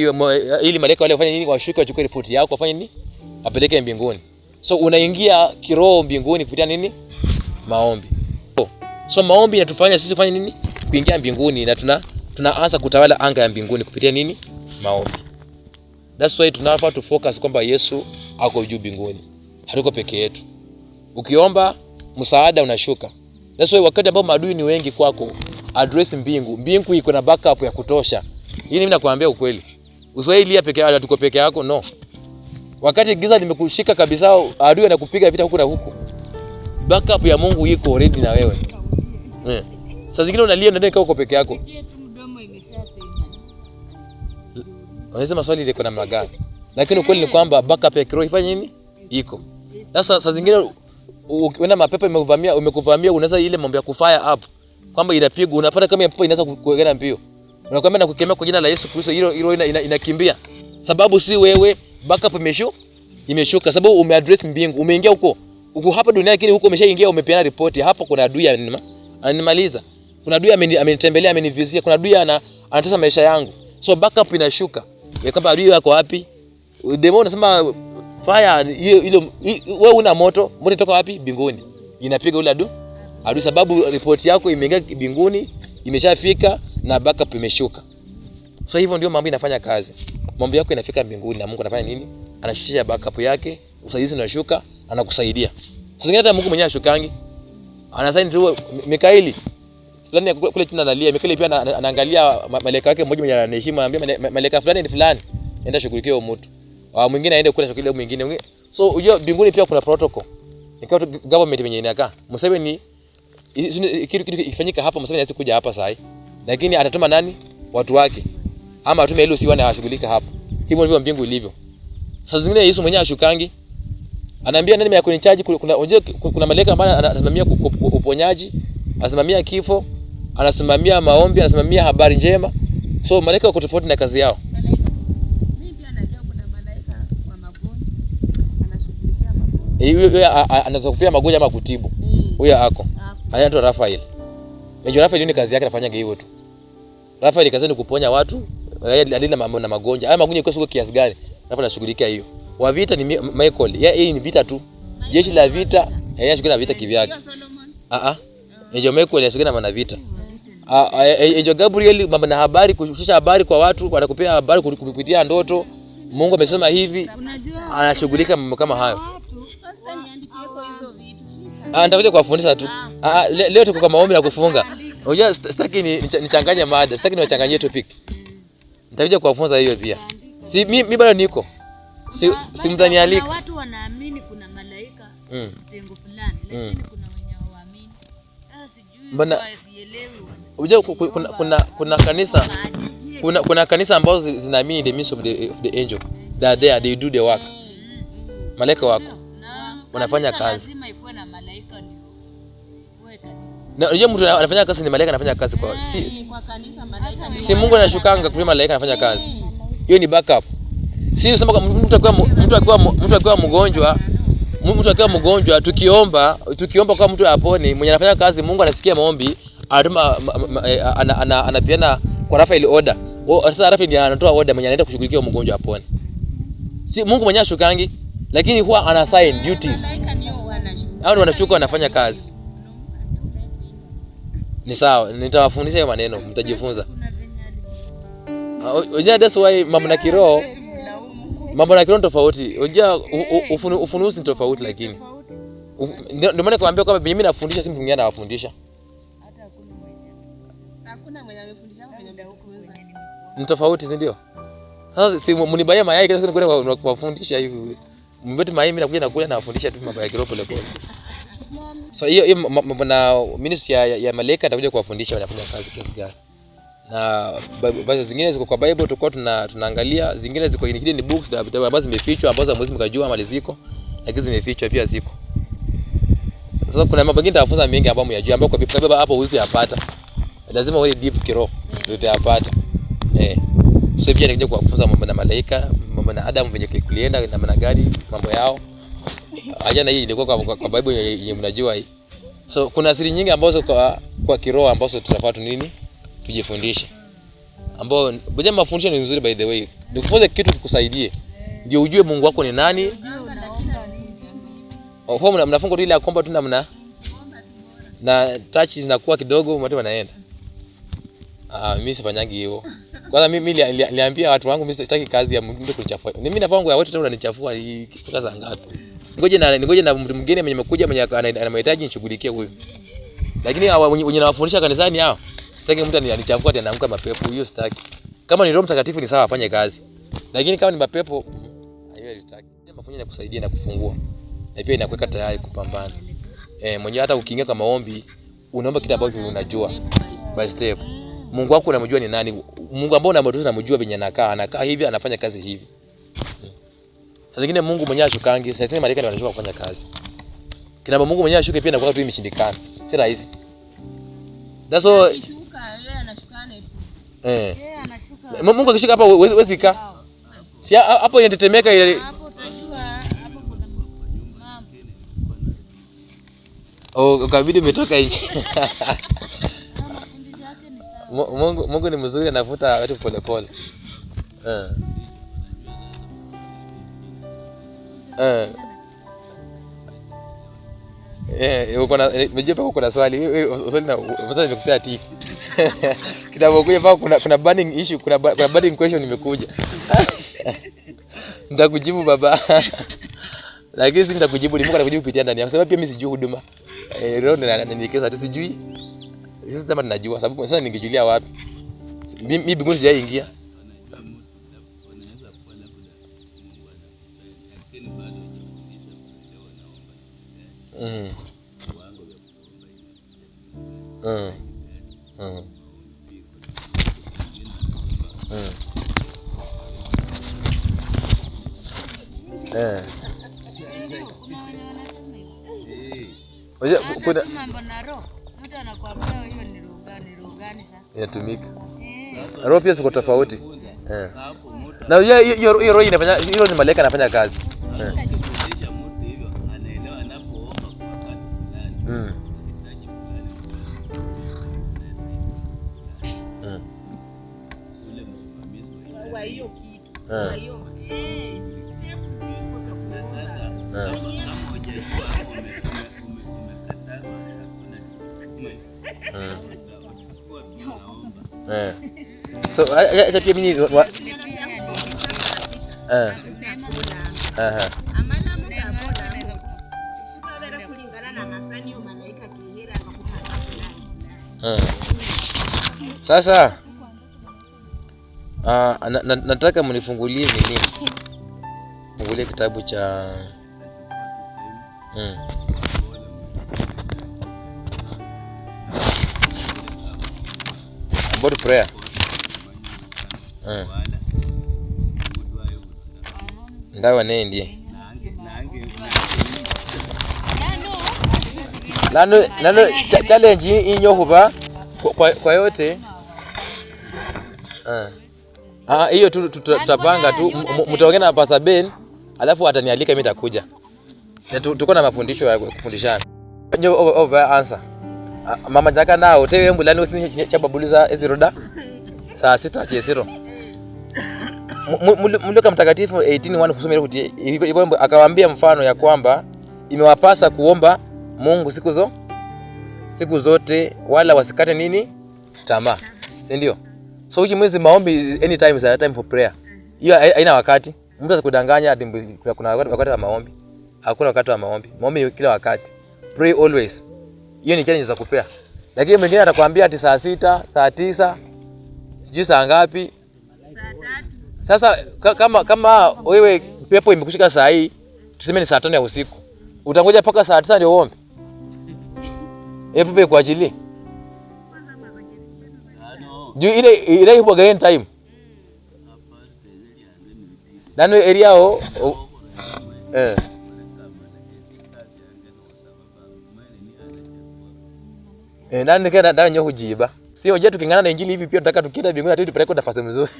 ili malaika wale wafanye nini? Washuke wachukue ripoti yako wafanye nini? Wapeleke mbinguni. So unaingia kiroho mbinguni kupitia nini? Maombi. So maombi inatufanya sisi kufanya nini? Kuingia mbinguni na tunaanza kutawala anga ya mbinguni kupitia nini? Maombi. That's why tunafaa to focus kwamba Yesu ako juu mbinguni. Hatuko peke yetu. Ukiomba msaada unashuka. That's why wakati ambao maadui ni wengi kwako, address mbingu. Mbingu iko na backup ya kutosha. Hii mimi nakwambia ukweli. Usiwahi peke yako, tuko peke yako, no. Wakati giza limekushika kabisa, adui anakupiga vita huku na huku. Backup ya Mungu iko already na wewe. Saa zingine unalia unaenda uko peke yako. Unasema swali liko namna gani? Lakini ukweli ni kwamba backup ya kiroho ifanye nini? Iko. Sasa saa zingine ukiona mapepo imekuvamia, unaweza ile mambo ya kufire up kwamba inapigwa, unapata kama pepo inaanza kuegana mbio. Unakwambia na kukemea kwa jina la Yesu Kristo, hilo inakimbia. Sababu si wewe, backup imeshuka sababu umeaddress mbingu, umeingia huko. Uko hapa duniani lakini huko umeshaingia, umepeana ripoti. Hapa kuna adui ananimaliza. Kuna adui amenitembelea, amenivizia, kuna adui anatesa maisha yangu. So backup inashuka. Ya kwamba adui yako wapi? Demo unasema fire ile wewe una moto, moto kutoka wapi? Mbinguni. Inapiga ule adui sababu ripoti yako imeingia mbinguni, imeshafika na backup imeshuka. So hivyo ndio mambo inafanya kazi. Mambo yako inafika mbinguni na Mungu anafanya nini? Anashusha backup yake, usaidizi unashuka, anakusaidia. Sasa zingine hata Mungu mwenyewe ashukangi. Anasaini tu Mikaeli. Fulani kule chini analia, Mikaeli pia anaangalia malaika wake mmoja mwenye anaheshimu, anambia malaika fulani ni fulani, enda shughulikia huyo mtu. Mwingine aende kule shughulikia mwingine. So unajua mbinguni pia kuna protocol. Ni kama government yenyewe inakaa. Museveni kitu ikifanyika hapa, Museveni hawezi kuja hapa sahi. Lakini atatuma nani? Watu wake. Ama atume ile usiwane awashughulika hapa. Hivyo ndivyo mbingu ilivyo. Sasa zingine Yesu mwenyewe ashukangi. Anaambia nani mwenye kunicharge? Kuna unajua kuna malaika ambaye anasimamia uponyaji, anasimamia kifo, anasimamia maombi, anasimamia habari njema. So malaika wako tofauti na kazi yao. Mimi pia najua kuna malaika wa magonjwa, anashughulikia magonjwa. Huyo anatokea magonjwa ama kutibu. Huyo ako. Anaitwa Rafael. Unajua Rafael ni kazi yake anafanya hivyo tu. Rafael kazi ni kuponya watu, alina mambo na magonjwa. Haya magonjwa kwa kiasi gani? Rafael anashughulikia hiyo. Wa vita ni Michael. Yeye ni vita tu. Jeshi la vita, yeye anashughulika na vita kivyake. Angel Michael anashughulika na vita. Angel Gabriel mambo na habari, kushusha habari kwa watu, anakupea habari kupitia ndoto. Mungu amesema hivi, anashughulika mambo kama hayo. Nitakuja kuwafundisha tu. Leo tuko kwa maombi na kufunga. Unajua sitaki nichanganye mada, sitaki niwachanganyie topic. Nitakuja kuwafunza hiyo pia. Si mimi bado niko. Si mtanialika. Watu wanaamini kuna malaika mtengo fulani, lakini kuna wenye hawaamini. Sasa sijui, sielewi. Unajua kuna kanisa, kuna kanisa ambazo zinaamini the ministry of the angel. They are there, they do the work. Malaika wako wanafanya kazi. Lazima ikuwe na malaika ndio uwe kanisa. Na unajua mtu anafanya kazi ni malaika anafanya kazi kwa si kwa kanisa malaika. Si Mungu anashukanga kwa malaika anafanya kazi. Hiyo ni backup. Si usema mtu akiwa mgonjwa tukiomba kwa mtu apone, mwenye anafanya kazi Mungu anasikia maombi, anatuma anapeana kwa Rafael order. Sasa Rafael ndiye anatoa order mwenye anaenda kushughulikia mgonjwa apone. Si Mungu mwenyewe ashukangi, lakini huwa ana assign duties. Hao ndio wanashuka wanafanya kazi. Ni sawa, nitawafundisha hiyo maneno, mtajifunza. Unajua that's why mambo na kiroho tofauti. Unajua ufunuzi ni tofauti lakini. Ndio maana nakwambia kwamba mimi nafundisha si mtu mwingine anawafundisha. Hakuna mwenye amefundisha kwenye huko. Ni tofauti, si ndio? Sasa si mnibaye mayai kila siku nikuwa kuwafundisha hivi. Mbeti mayai mimi nakuja nakula na wafundisha tu mambo ya kiroho pole pole. So hiyo mambo na ministry ya malaika nitakuja kuwafundisha wanafanya kazi kiasi gani. Na baadhi zingine ziko kwa Bible tulikuwa tunaangalia, zingine ziko in hidden books ambazo zimefichwa, ambazo hamwezi mkajua mali ziko, lakini zimefichwa pia ziko. Sasa kuna mambo mengine nitawafunza mengi ambayo myajua, ambayo kwa Biblia hapo huwezi yapata. Lazima uwe deep kiroho ndio utayapata. So pia nitakuja kuwafunza mambo na malaika, mambo na Adam venye kulienda na namna gani mambo yao. Acha na hii ilikuwa kwa Bible yenye mnajua hii. So kuna siri nyingi ambazo kwa kiroho ambazo tunafaa tu nini? Tujifundishe. Ambao ngoja mafundisho ni nzuri by the way. Nikufunze kitu kikusaidie. Ndio ujue Mungu wako ni nani. Oh, mnafunga tu ile ya kwamba tu namna na touch zinakuwa kidogo watu wanaenda. Mimi sifanyangi hivyo. Kwanza mimi niliambia watu wangu mimi sitaki kazi ya mtu kunichafua. Mimi na pango ya watu tena unanichafua kutoka saa ngapi? Ngoje na mtu mwingine mwenye amekuja mwenye ana mahitaji nishughulikie huyo. Lakini wenye nawafundisha kanisani hao, sitaki mtu anichafua tena anaanguka mapepo, hiyo sitaki. Kama ni Roho Mtakatifu ni sawa afanye kazi. Lakini kama ni mapepo hiyo sitaki. Mafunzo yanakusaidia na kufungua. Na pia inakuweka tayari kupambana. Mwenyewe hata ukiingia kwa maombi unaomba kitu ambacho unajua by step. Mungu wako unamjua ni nani? Mungu ambao unamjua unamjua venye anakaa hivi, anafanya kazi hivi. Sasa zingine Mungu mwenyewe ashukangi, sasa zingine malaika ndio wanashuka kufanya kazi. Kina Mungu mwenyewe ashuke pia inakuwa tu imeshindikana. Si rahisi. That's all. Akishuka yeye anashukana tu. Yeye anashuka. Mungu akishuka hapa huwezi kaa. Si hapo inatetemeka ile. Hapo utajua hapo kuna mambo. Oh, ukabidi umetoka nje. Mungu ni mzuri, anavuta watu pole pole. Uko na unajua pako kuna swali, swali na sasa nimekupea tip. Kitambo kuja pako kuna burning issue, kuna burning question imekuja. Nitakujibu baba. Lakini si nitakujibu, ni Mungu atakujibu kupitia ndani yangu. Sababu pia mimi sijui huduma. Roho ndiye ananielekeza tu, sijui. Sasa kama ninajua sababu sasa ningejulia wapi? Mimi mbinguni sijaingia. Kuna mambo na roho. Mtu anakuambia hiyo ni roho gani sasa? Inatumika. Roho pia ziko tofauti. Na hiyo roho inafanya, hiyo ni malaika anafanya kazi. So acha pia mimi Sasa nataka mnifungulie nini? Fungulie kitabu cha about prayer. Ndawa nendi. Lano challenge inyohuba kwa yote. Hiyo tu tutapanga tu, mtaongea na Pastor Ben alafu atanialika mimi nitakuja. Na tuko na mafundisho ya kufundishana. Nyo over answer. Mama jaka nao tewe mbulani usini cha babuliza eziroda saa 6 chesiro. Mluka mtakatifu 18:1 kusoma ile kuti akawaambia mfano ya kwamba imewapasa kuomba Mungu siku zote wala wasikate nini tamaa, si ndio? So which means maombi anytime is a time for prayer. Hiyo haina wakati. Mtu asikudanganya ati kuna wakati wa maombi. Hakuna wakati wa maombi. Maombi kila wakati. Pray always. Hiyo ni challenge za kupea. Lakini mwingine atakwambia ati saa 6, saa 9, sijui saa ngapi. Sasa kama wewe pepo imekushika saa hii, tuseme ni saa 5 ya usiku. Utangoja mpaka saa 9 ndio uombe? Pepo ikuachilie. Juu ile ipo again time. Nano area o nani kana dawa nyo kujiba. Sio je tukingana na injili hivi pia tunataka tukienda mbinguni hata tupeleke nafasi mzuri.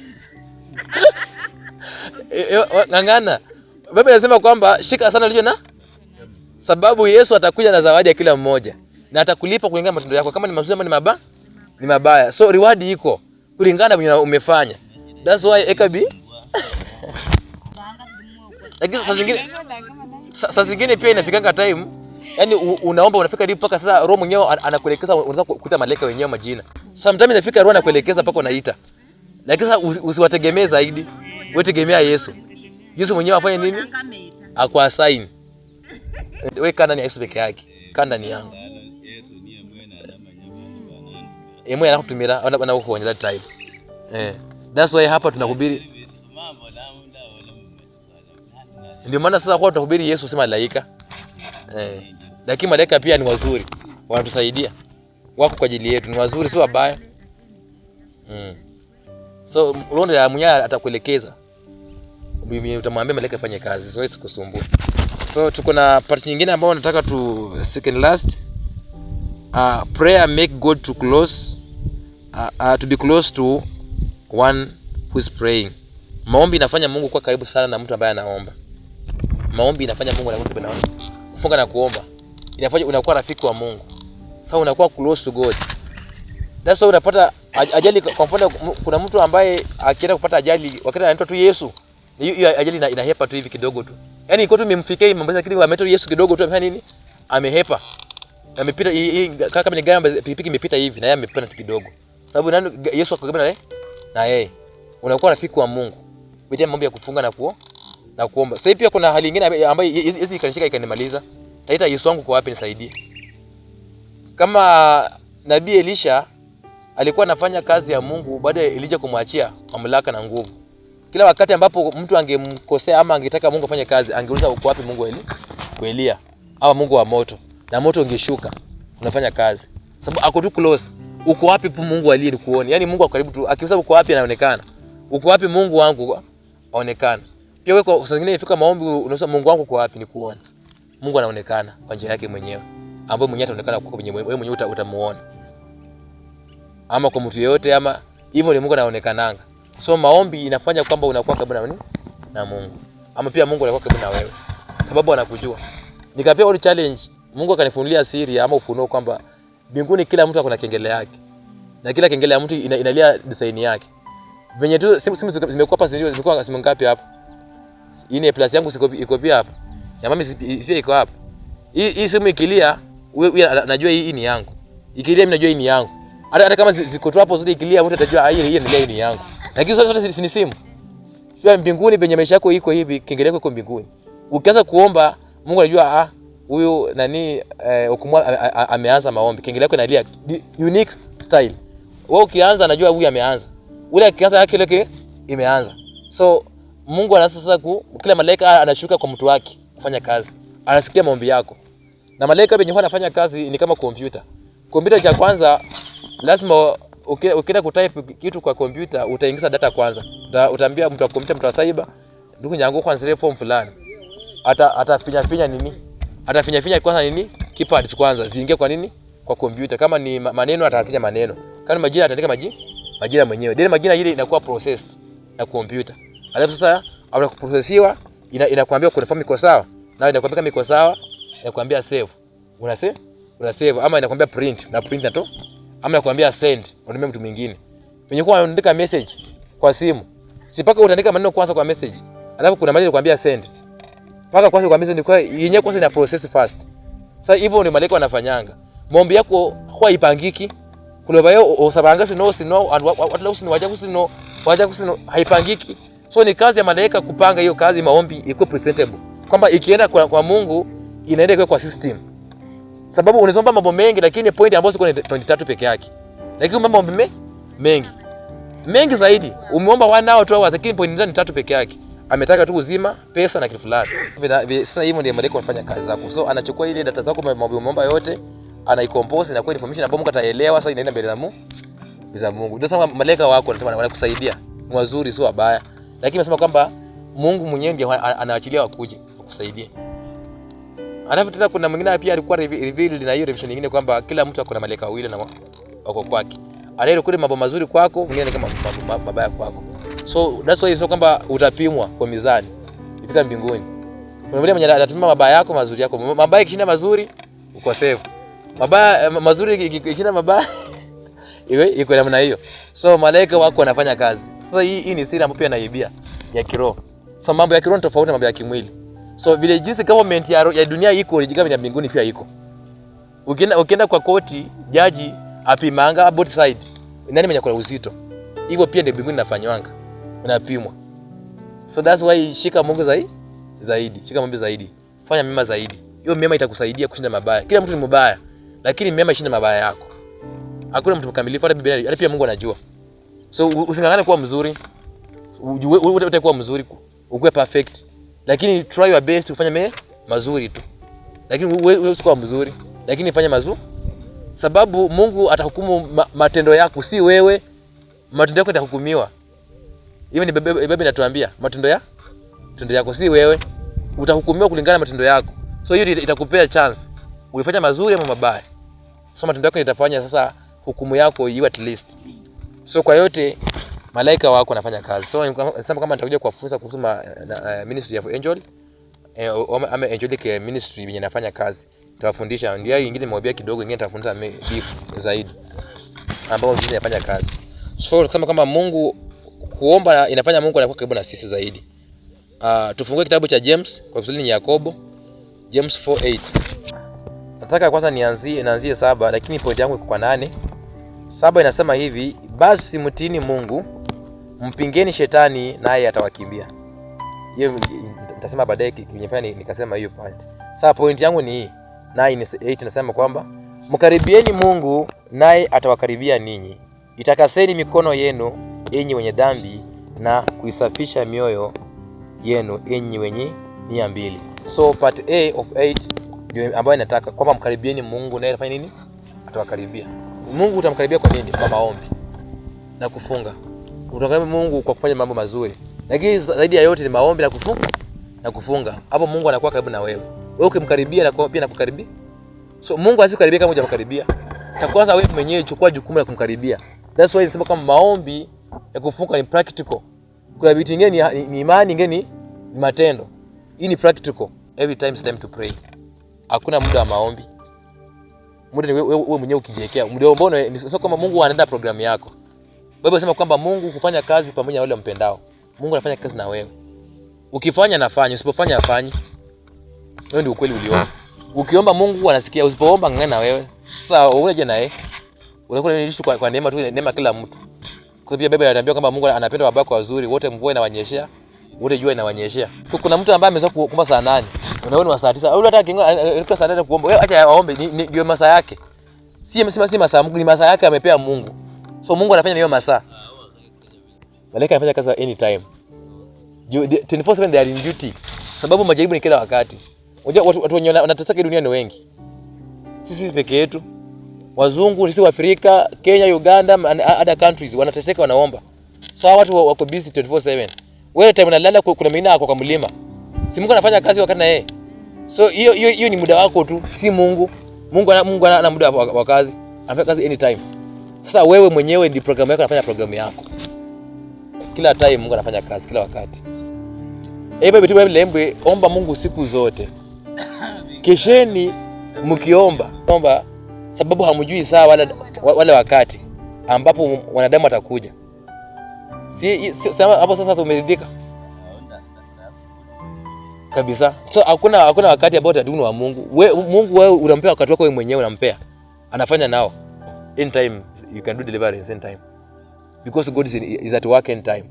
Ngangana. Baba anasema kwamba shika sana ulicho na sababu Yesu atakuja na zawadi ya kila mmoja na atakulipa kulingana na matendo yako, kama ni mazuri ama ni mabaya. So reward iko. Kulingana na umefanya. That's why ekabi. Lakini saa zingine pia inafikanga time, yani unaomba unafika deep mpaka sasa roho mwenyewe anakuelekeza, unataka kuita malaika wenyewe majina. Sometimes inafika roho anakuelekeza mpaka unaita. Lakini sasa usiwategemee zaidi. Wewe tegemea Yesu. Yesu mwenyewe afanye nini? Akuassign. Wewe kaa ndani ya Yesu peke yake. Kaa ndani yangu. Yeye anakutumira anakuonya that time. That's why hapa tunahubiri. Ndio maana sasa kwa tunahubiri Yesu si malaika. Lakini malaika pia ni wazuri. Wanatusaidia. Wako kwa ajili yetu, ni wazuri si wabaya. So roho ya mwenyewe atakuelekeza. Mimi utamwambia malaika afanye kazi, so sikusumbua. So tuko na part nyingine ambayo nataka tu second last. Prayer make God to close to be close to one who is praying. Maombi inafanya Mungu kuwa karibu sana na mtu ambaye anaomba. Maombi inafanya Mungu anakuwa karibu na wewe. Kufunga na kuomba inafanya unakuwa rafiki wa Mungu. Sasa unakuwa close to God. That's why unapata ajali. Kwa mfano kuna mtu ambaye akienda kupata ajali wakati anaitwa tu Yesu, hiyo ajali inahepa tu hivi kidogo tu. Yaani iko tu imemfikia hii mambo, lakini ameitwa Yesu kidogo tu amefanya nini? Amehepa. Amepita hii kama ni gari pikipiki imepita hivi na yeye amepita tu kidogo. Sababu nani? Yesu akakaribu na yeye. Na yeye. Unakuwa rafiki wa Mungu kupitia mambo ya kufunga na kuomba. Sasa pia kuna hali nyingine ambayo hizi ikanishika ikanimaliza. Taita Yesu wangu kwa wapi nisaidie. Kama Nabii Elisha alikuwa anafanya kazi ya Mungu baada ya Elijah kumwachia mamlaka na nguvu. Kila wakati ambapo mtu angemkosea ama angetaka Mungu afanye kazi, angeuliza uko wapi Mungu wa Elia ama Mungu wa moto, na moto ungeshuka unafanya kazi. Sababu ako tu close. Uko wapi Mungu aliye nikuone? Yaani Mungu ako karibu tu. Akiuliza uko wapi anaonekana. Uko wapi Mungu wangu aonekana. Pia wewe kwa saa nyingine ifika maombi unasema Mungu wangu uko wapi nikuone. Mungu anaonekana kwa njia yake mwenyewe, ambayo mwenyewe ataonekana kwako mwenyewe, wewe mwenyewe utamuona. Ama kwa mtu yeyote, ama hivyo ni Mungu anaonekananga. So maombi inafanya kwamba unakuwa karibu na nani? Na Mungu. Ama pia Mungu anakuwa karibu na wewe. Sababu anakujua. Nikapewa ile challenge, Mungu akanifunulia siri ama ufunuo kwamba mbinguni kila mtu akona kengele yake. Na kila kengele ya mtu inalia design yake. Venye tu simu zimekuwa hapa, zimekuwa simu ngapi hapa? Hii ni plus yangu iko pia hapa. Ya mami pia iko hapa. Hii simu ikilia, wewe anajua hii ni yangu. Ikilia mimi najua hii ni yangu. Hata kama ziko tu hapo zote ikilia mtu atajua hii ni hii ni yangu. Lakini zote ni simu. Pia mbinguni penye maisha yako iko hivi, kengele yako iko mbinguni. Ukianza kuomba, Mungu anajua huyu nani Okumwa ameanza maombi. Kengele yako inalia unique style. Wewe ukianza anajua huyu ameanza. Ule akianza yake ile imeanza. So Mungu anaanza sasa kila malaika anashuka kwa mtu wake kufanya kazi. Anasikia maombi yako. Na malaika wenye wanafanya kazi ni kama kompyuta. Kompyuta cha kwanza lazima ukienda kutype kitu kwa kompyuta utaingiza data kwanza. Utaambia mtu wa kompyuta, mtu wa cyber, ndugu yangu kwanza ile form fulani. Atafinya finya nini? Atafinya finya kwanza nini? Keypads kwanza ziingie kwa nini? Kwa kompyuta. Kama ni maneno atafinya maneno. Kama ni majina ataandika majina mwenyewe. Ile majina ile inakuwa processed na kompyuta. Alafu sasa after kuprocessiwa inakuambia kuna form iko sawa. Na inakuambia kama iko sawa, inakuambia save. Una save? Una save ama inakuambia print na print na to. Ama inakuambia send, unatumia mtu mwingine. Penye kwa unaandika message kwa simu. Si paka utaandika maneno kwanza kwa message. Alafu kuna maneno inakuambia send. Paka kwanza kwa message kwa yenyewe kwanza ina process fast. Sasa hivyo ndio malaika wanafanyanga. Maombi yako huwa ipangiki. Kuna bayo osabanga sino sino and what leo sino waja kusino waja kusino haipangiki. So ni kazi ya malaika kupanga hiyo kazi, maombi iko presentable. Kwamba ikienda kwa Mungu inaenda kwa system. Sababu unaomba mambo mengi lakini point ambazo ziko ni point 3 peke yake. Lakini umeomba mambo mengi. Mengi zaidi. Umeomba 1 hour 2 hours lakini point ni 3 peke yake. Ametaka tu uzima, pesa na kitu fulani. Sasa hivyo ndio malaika wanafanya kazi zako. So anachukua ile data zako mambo umeomba yote, anaicompose na kwa information ambayo Mungu ataelewa. Sasa inaenda mbele za Mungu. Za Mungu. Ndio sasa malaika wako wanakusaidia. Ni wazuri sio wabaya. Lakini nasema kwamba Mungu mwenyewe ndiye anaachilia wakuje wakusaidie. Alafu tena kuna mwingine pia alikuwa revealed na hiyo revelation nyingine kwamba kila mtu akona malaika wawili na wako kwake. Anayerekodi mambo mazuri kwako, mwingine ni kama mambo mabaya kwako. So that's why sio kwamba utapimwa kwa mizani ifika mbinguni. Kuna mwingine mwenye anatuma mabaya yako mazuri yako. Mabaya ikishinda mazuri uko safe. Mabaya mazuri ikishinda mabaya Iwe iko namna hiyo. So malaika wako wanafanya kazi. Sasa hii ni siri ambayo pia naibia ya kiroho. So mambo ya kiroho ni tofauti na mambo ya kimwili. So vile jinsi government ya dunia iko, ni government ya mbinguni pia iko. Ukienda kwa koti, jaji apimanga both side. Nani mwenye kuna uzito? Hivyo pia ndio mbinguni inafanywanga. Unapimwa. So that's why shika Mungu zaidi, shika Mungu zaidi. Fanya mema zaidi. Hiyo mema itakusaidia kushinda mabaya. Kila mtu ni mbaya, lakini mema ishinda mabaya yako. Hakuna mtu mkamilifu, hata Biblia, hata pia Mungu anajua. So usingangane kuwa mzuri. Ujue utakuwa mzuri, ukuwe perfect. Lakini try your best ufanye mazuri tu. Lakini wewe usikuwa mzuri, lakini fanya mazuri. Sababu Mungu atahukumu matendo yako, si wewe. Matendo yako yatahukumiwa. Hiyo ni Biblia inatuambia, matendo yako si wewe. Utahukumiwa kulingana na matendo yako. So hiyo itakupea chance. Ulifanya mazuri ama mabaya. So matendo yako itafanya sasa hukumu yako iwe at least. So kwa yote malaika wako wanafanya kazi. So nasema kama nitakuja kuwafunza kuhusu ministry of angel, ama angelic ministry yenye inafanya kazi. Nitawafundisha. Ndio nyingine nimewambia kidogo, nyingine nitawafundisha deep zaidi. Ambao nyingine inafanya kazi. So kama Mungu kuomba inafanya Mungu anakuwa karibu na sisi zaidi. Tufungue kitabu cha James, kwa Kiswahili ni Yakobo. James 4:8. Nataka kwanza nianzie 7, lakini point yangu iko kwa 8. 7 inasema hivi, basi mtiini Mungu, mpingeni shetani naye atawakimbia. Hiyo nitasema baadaye kinifanya nikasema hiyo point. Sasa point yangu ni hii. 9 8 inasema kwamba mkaribieni Mungu naye atawakaribia ninyi. Itakaseni mikono yenu enyi wenye dhambi, na kuisafisha mioyo yenu enyi wenye nia mbili. So part A of 8 ndio ambayo inataka kwamba mkaribieni Mungu naye atafanya nini? Atawakaribia. Mungu utamkaribia kwa nini? Kwa maombi na kufunga. Utamkaribia Mungu kwa kufanya mambo mazuri. Lakini zaidi ya yote ni maombi na kufunga. Na kufunga. Hapo Mungu anakuwa karibu na wewe. Wewe ukimkaribia na pia anakukaribia. So Mungu asikukaribia kama hujamkaribia. Cha kwanza wewe mwenyewe chukua jukumu la kumkaribia. That's why nasema kama maombi ya kufunga ni practical. Kuna vitu vingine ni imani, nyingine ni matendo. Hii ni practical. Every time it's time to pray. Hakuna muda wa maombi. Muda ni wewe mwenyewe ukijiwekea. Muda ambao sio kama Mungu anaenda programu yako. Biblia inasema kwamba Mungu hufanya kazi pamoja na wale wampendao. Mungu anafanya kazi na wewe. Ukifanya anafanya, usipofanya hafanyi. Hiyo ndio ukweli uliopo. Ukiomba Mungu anasikia, usipoomba ng'ang'ana na wewe. Sasa uweje na yeye? Unakuwa unaishi kwa neema tu, neema kila mtu. Kwa pia Biblia inatuambia kwamba Mungu anapenda wabaya wazuri, wote mvua inawanyeshea, wote jua inawanyeshea. Kwa kuna mtu ambaye amezoea kuomba saa 8, unaona ni saa 9. Au hata alikuwa saa 8 kuomba. Wewe acha aombe, ndio masaa yake. Si masaa Mungu, ni masaa yake amepea Mungu. So Mungu anafanya hiyo masaa. Malaika anafanya kazi anytime. 24/7 they are in duty. Sababu majaribu ni kila wakati. Unajua watu wenye wanateseka dunia ni wengi. Sisi peke yetu. Wazungu, sisi wa Afrika, Kenya, Uganda and other countries wanateseka, wanaomba. So hawa watu wako busy 24/7. Wewe time unalala, kuna mwingine ako kwa mlima. Si Mungu anafanya kazi wakati na yeye. So hiyo ni muda wako tu, si Mungu. Mungu ana muda wa kazi. Anafanya kazi anytime. Sasa wewe mwenyewe ndi programu yako, anafanya programu yako. Kila time Mungu anafanya kazi kila wakati. Hebu bitu Bible lembwe, omba Mungu siku zote. Kesheni mkiomba. Omba sababu hamjui saa wala wakati ambapo wanadamu watakuja. Si hapo sasa umeridhika? Kabisa. So hakuna wakati ambao utadumu wa Mungu. Mungu wewe unampea wakati wako wewe mwenyewe unampea. Anafanya nao. In time you can do deliverance in time. Because God is at work in time.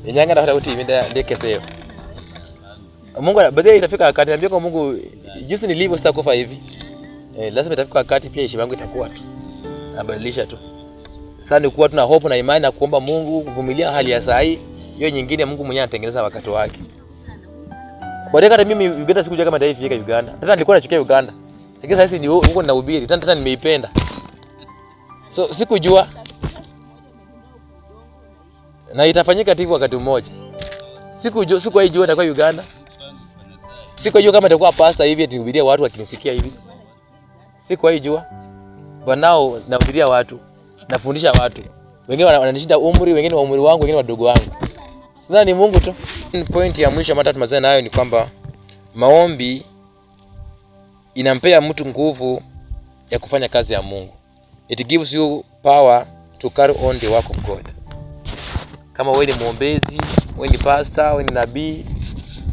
Inyanga na uti iminda ndeke. Mungu baadaye itafika wakati niambia kwa Mungu jinsi nilivyo sitakufa hivi. Lazima itafika wakati pia heshima yangu itakuwa tu. Nabadilisha tu. Sasa ni kuwa tuna hope na imani na kuomba Mungu, kuvumilia hali ya saa hii. Hiyo nyingine Mungu mwenyewe anatengeneza wakati wake. Kwa hiyo hata mimi Uganda sikujua kama nitaifika Uganda. Tena nilikuwa nachukia Uganda. Lakini sasa ni huko ninahubiri, tena nimeipenda. So sikujua. Na itafanyika tu wakati mmoja. Sikujua, sikuwahi nitakuwa Uganda. Sikujua kama nitakuwa pastor hivi ati nihubirie watu wakinisikia hivi. Sikuwahi jua. But now nahubiria watu, nafundisha watu. Wengine wananishinda umri, wengine wa umri wangu, wengine wadogo wangu. Sasa ni Mungu tu. Point ya mwisho ambayo tumalizane nayo ni kwamba maombi inampea mtu nguvu ya kufanya kazi ya Mungu. It gives you power to carry on the work of God. Kama wewe ni mwombezi, wewe ni pastor, wewe ni nabii,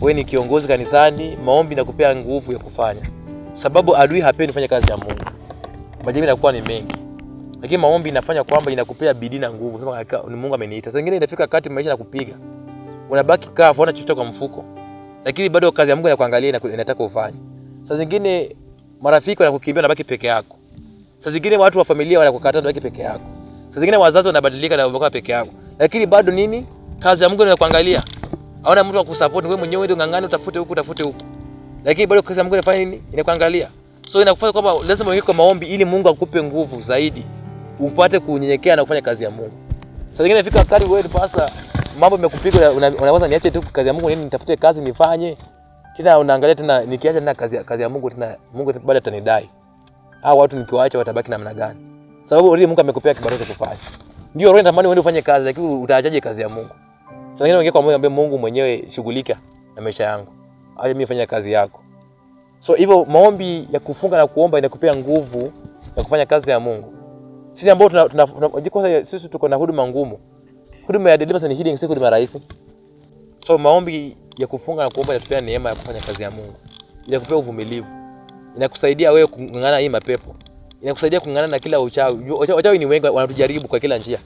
wewe ni kiongozi kanisani, maombi inakupea nguvu ya kufanya. Sababu adui hapendi kufanya kazi ya Mungu. Majaribu yanakuwa ni mengi. Lakini maombi inafanya kwamba inakupea bidii na nguvu. Sema hakika ni Mungu ameniita. Saa nyingine inafika wakati maisha yanakupiga. Unabaki kavu, huna chochote kwa mfuko. Lakini bado kazi ya Mungu inakuangalia na inataka ufanye. Saa zingine marafiki wanakukimbia, unabaki peke yako. Saa zingine watu wa familia wanakukataa, unabaki peke yako. Saa zingine wazazi wanabadilika na unabaki peke yako. Lakini bado nini? Kazi ya Mungu inakuangalia. Hauna mtu wa kusupport, wewe mwenyewe ndio ngangane, utafute huku, utafute huku. Lakini bado kazi ya Mungu inafanya nini? Inakuangalia. So inakufanya kwamba lazima uweke kwa maombi ili Mungu akupe nguvu zaidi upate kunyenyekea na kufanya kazi ya Mungu. Saa zingine inafika wakati wewe ni pastor, mambo yamekupiga, unawaza niache tu kazi ya Mungu nini, nitafute kazi nifanye. Tena unaangalia tena nikiacha tena kazi ya Mungu tena Mungu bado atanidai. Hao watu nikiwaacha watabaki namna gani? Sababu already Mungu amekupea kibarua cha kufanya. Ndio roho inatamani uende ufanye kazi, lakini utaachaje kazi ya Mungu? Saa zingine unaingia kwa Mungu, ambie Mungu mwenyewe shughulika na maisha yangu. Acha mimi fanya kazi yako. So hivyo maombi ya kufunga na kuomba inakupea nguvu ya kufanya kazi ya Mungu. Sisi ambao tuna kwanza sisi tuko na huduma ngumu. Huduma ya deliverance and healing si huduma rahisi. So maombi ya kufunga na kuomba inatupea neema ya kufanya kazi ya Mungu. Inakupea uvumilivu. Inakusaidia wewe kung'ang'ana hii mapepo. Inakusaidia kung'ang'ana na kila uchawi. Wachawi ni wengi, wanatujaribu kwa kila njia.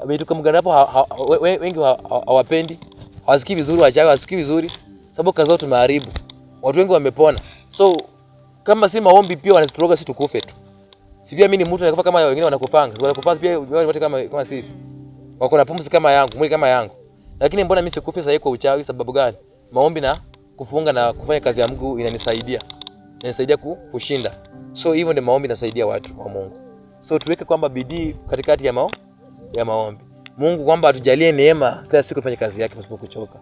Vitu kama gani hapo wengi hawapendi. Hawasikii vizuri wachawi, hawasikii vizuri sababu kazi zao tumeharibu. Watu wengi wamepona. So kama si maombi pia wanaturoga sisi tukufe tu. Si pia mimi ni mtu nakufa kama wengine wanakupanga. Wanakupanga pia wote kama sisi. Wako na pumzi kama yangu, mwili kama yangu. Lakini mbona mimi sikufi sasa kwa uchawi? Sababu gani? Maombi na kufunga na kufanya kazi ya Mungu inanisaidia. Inanisaidia kushinda. So hivyo ndio maombi inasaidia watu wa Mungu. So tuweke kwamba bidii katikati ya maombi. Mungu kwamba atujalie neema kila siku tufanye kazi yake pasipo kuchoka.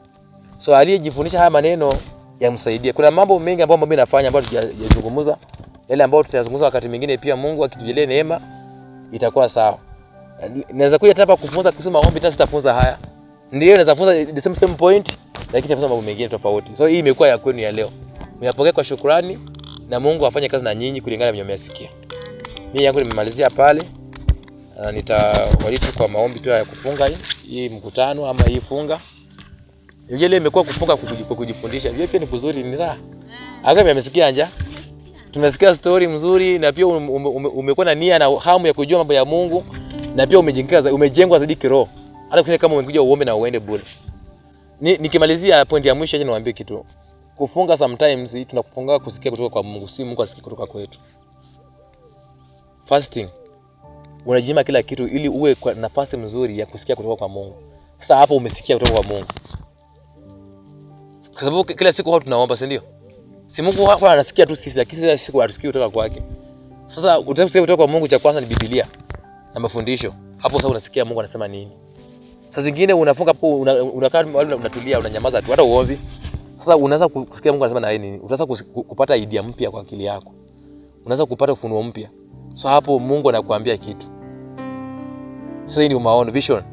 So aliyejifundisha haya maneno yamsaidie. Kuna mambo mengi ambayo mimi nafanya ambayo hatujazungumza. Yale ambayo tutayazungumza wakati mwingine pia Mungu akitujalia neema itakuwa sawa. Naweza kuja hapa kufunza kuhusu maombi, tena sitafunza haya. Ndio naweza funza the same point, lakini nitafunza mambo mengine tofauti. So hii imekuwa ya kwenu ya leo. Nimepokea kwa shukrani na Mungu afanye kazi na nyinyi kulingana na vile mmesikia. Mimi yangu nimemalizia pale. Nitawaleta kwa maombi tu ya kufunga hii mkutano ama hii funga. Ile imekuwa kufunga kwa kujifundisha. Vile pia ni kuzuri, ni raha. Hata amesikia njaa. Tumesikia story mzuri na pia umekuwa na nia na hamu ya kujua mambo ya Mungu na pia umejengwa zaidi kiroho. Hata kusema kama umekuja uombe na uende bure. Nikimalizia point ya mwisho, acha niwaambie kitu. Kufunga sometimes tunakufunga kusikia kutoka kwa Mungu, si Mungu asikie kutoka kwetu. Fasting unajima kila kitu ili uwe kwa nafasi mzuri ya kusikia kutoka kwa Mungu. Sasa hapo umesikia kutoka kwa Mungu. Kwa sababu kila siku huwa tunaomba, si ndio? Si Mungu huwa anasikia tu sisi, lakini sisi siku hatusikii kutoka kwake. Sasa utaka kusikia kutoka kwa Mungu, cha kwanza ni Biblia na mafundisho. Hapo sasa unasikia Mungu anasema nini. Saa zingine unafunga hapo, unakaa unatulia, unanyamaza tu, hata uombi. Sasa unaanza kusikia Mungu anasema na yeye nini. Utaanza kupata idea mpya kwa akili yako. Unaanza kupata ufunuo mpya. So hapo Mungu anakuambia kitu. Sasa hii ni maono, vision.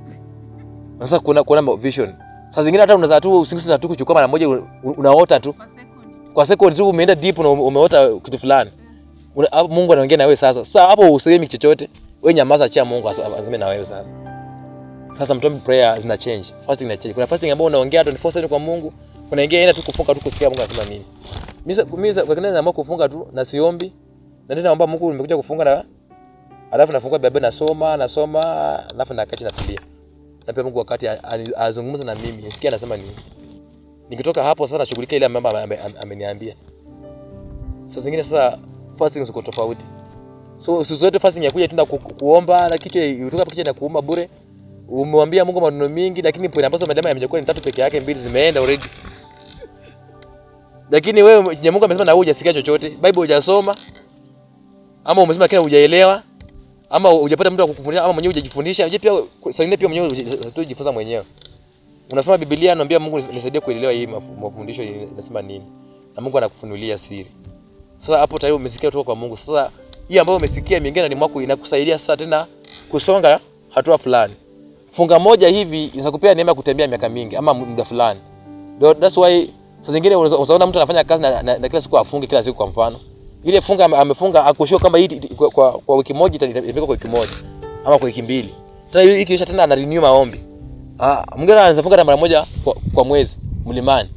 Sasa kuna vision. Saa zingine hata unaweza tu usingizi tu kuchukua mara moja, unaota tu. Kwa second tu umeenda deep na umeota kitu fulani. Mungu anaongea na wewe sasa. Sasa hapo usemi chochote. Wewe nyamaza, achia Mungu aseme na wewe sasa. Sasa mtombi prayer zina change. Fasting ina change. Kuna fasting ambayo unaongea 24/7 kwa Mungu. Kuna ingine inaenda tu kufunga tu kusikia Mungu anasema nini. Mimi kwa kile naamua kufunga tu na siombi. Na ndio naomba Mungu nimekuja kufunga na alafu nafungua Biblia nasoma alafu nakaa chini natulia. Na pia Mungu wakati azungumza na mimi, nisikie anasema nini. Nikitoka hapo sasa nashughulika ile mambo ameniambia. Sasa zingine sasa fasting ziko tofauti. So usizote fasting ya kuja tu na kuomba na kichwa utoka hapo kichwa na kuomba bure. Umemwambia Mungu maneno mingi, lakini point ambazo madama yamekuwa ni 3 peke yake, 2 zimeenda already. Lakini wewe Mungu amesema na wewe hujasikia chochote, Bible hujasoma, ama umesema kile hujaelewa, ama hujapata mtu akukufundisha, ama mwenyewe hujajifundisha. Unajua pia saa nyingine pia mwenyewe hujifunza mwenyewe. Unasoma Biblia, unaambia Mungu nisaidie kuelewa hii mafundisho inasema nini. Na Mungu anakufunulia siri. Sasa hapo tayari umesikia kutoka kwa Mungu. Sasa hii ambayo umesikia mingine ndani mwako inakusaidia sasa tena kusonga hatua fulani. Funga moja hivi inakupea neema kutembea miaka mingi ama muda fulani. That's why saa zingine utaona mtu anafanya kazi na kila siku afunge kila siku kwa mfano. Ile funga amefunga akushua kama hii kwa wiki moja itafika kwa wiki moja ama kwa wiki mbili. Tena hiyo ikiisha tena ana renew maombi. Mwingine anaweza funga mara moja kwa mwezi mlimani.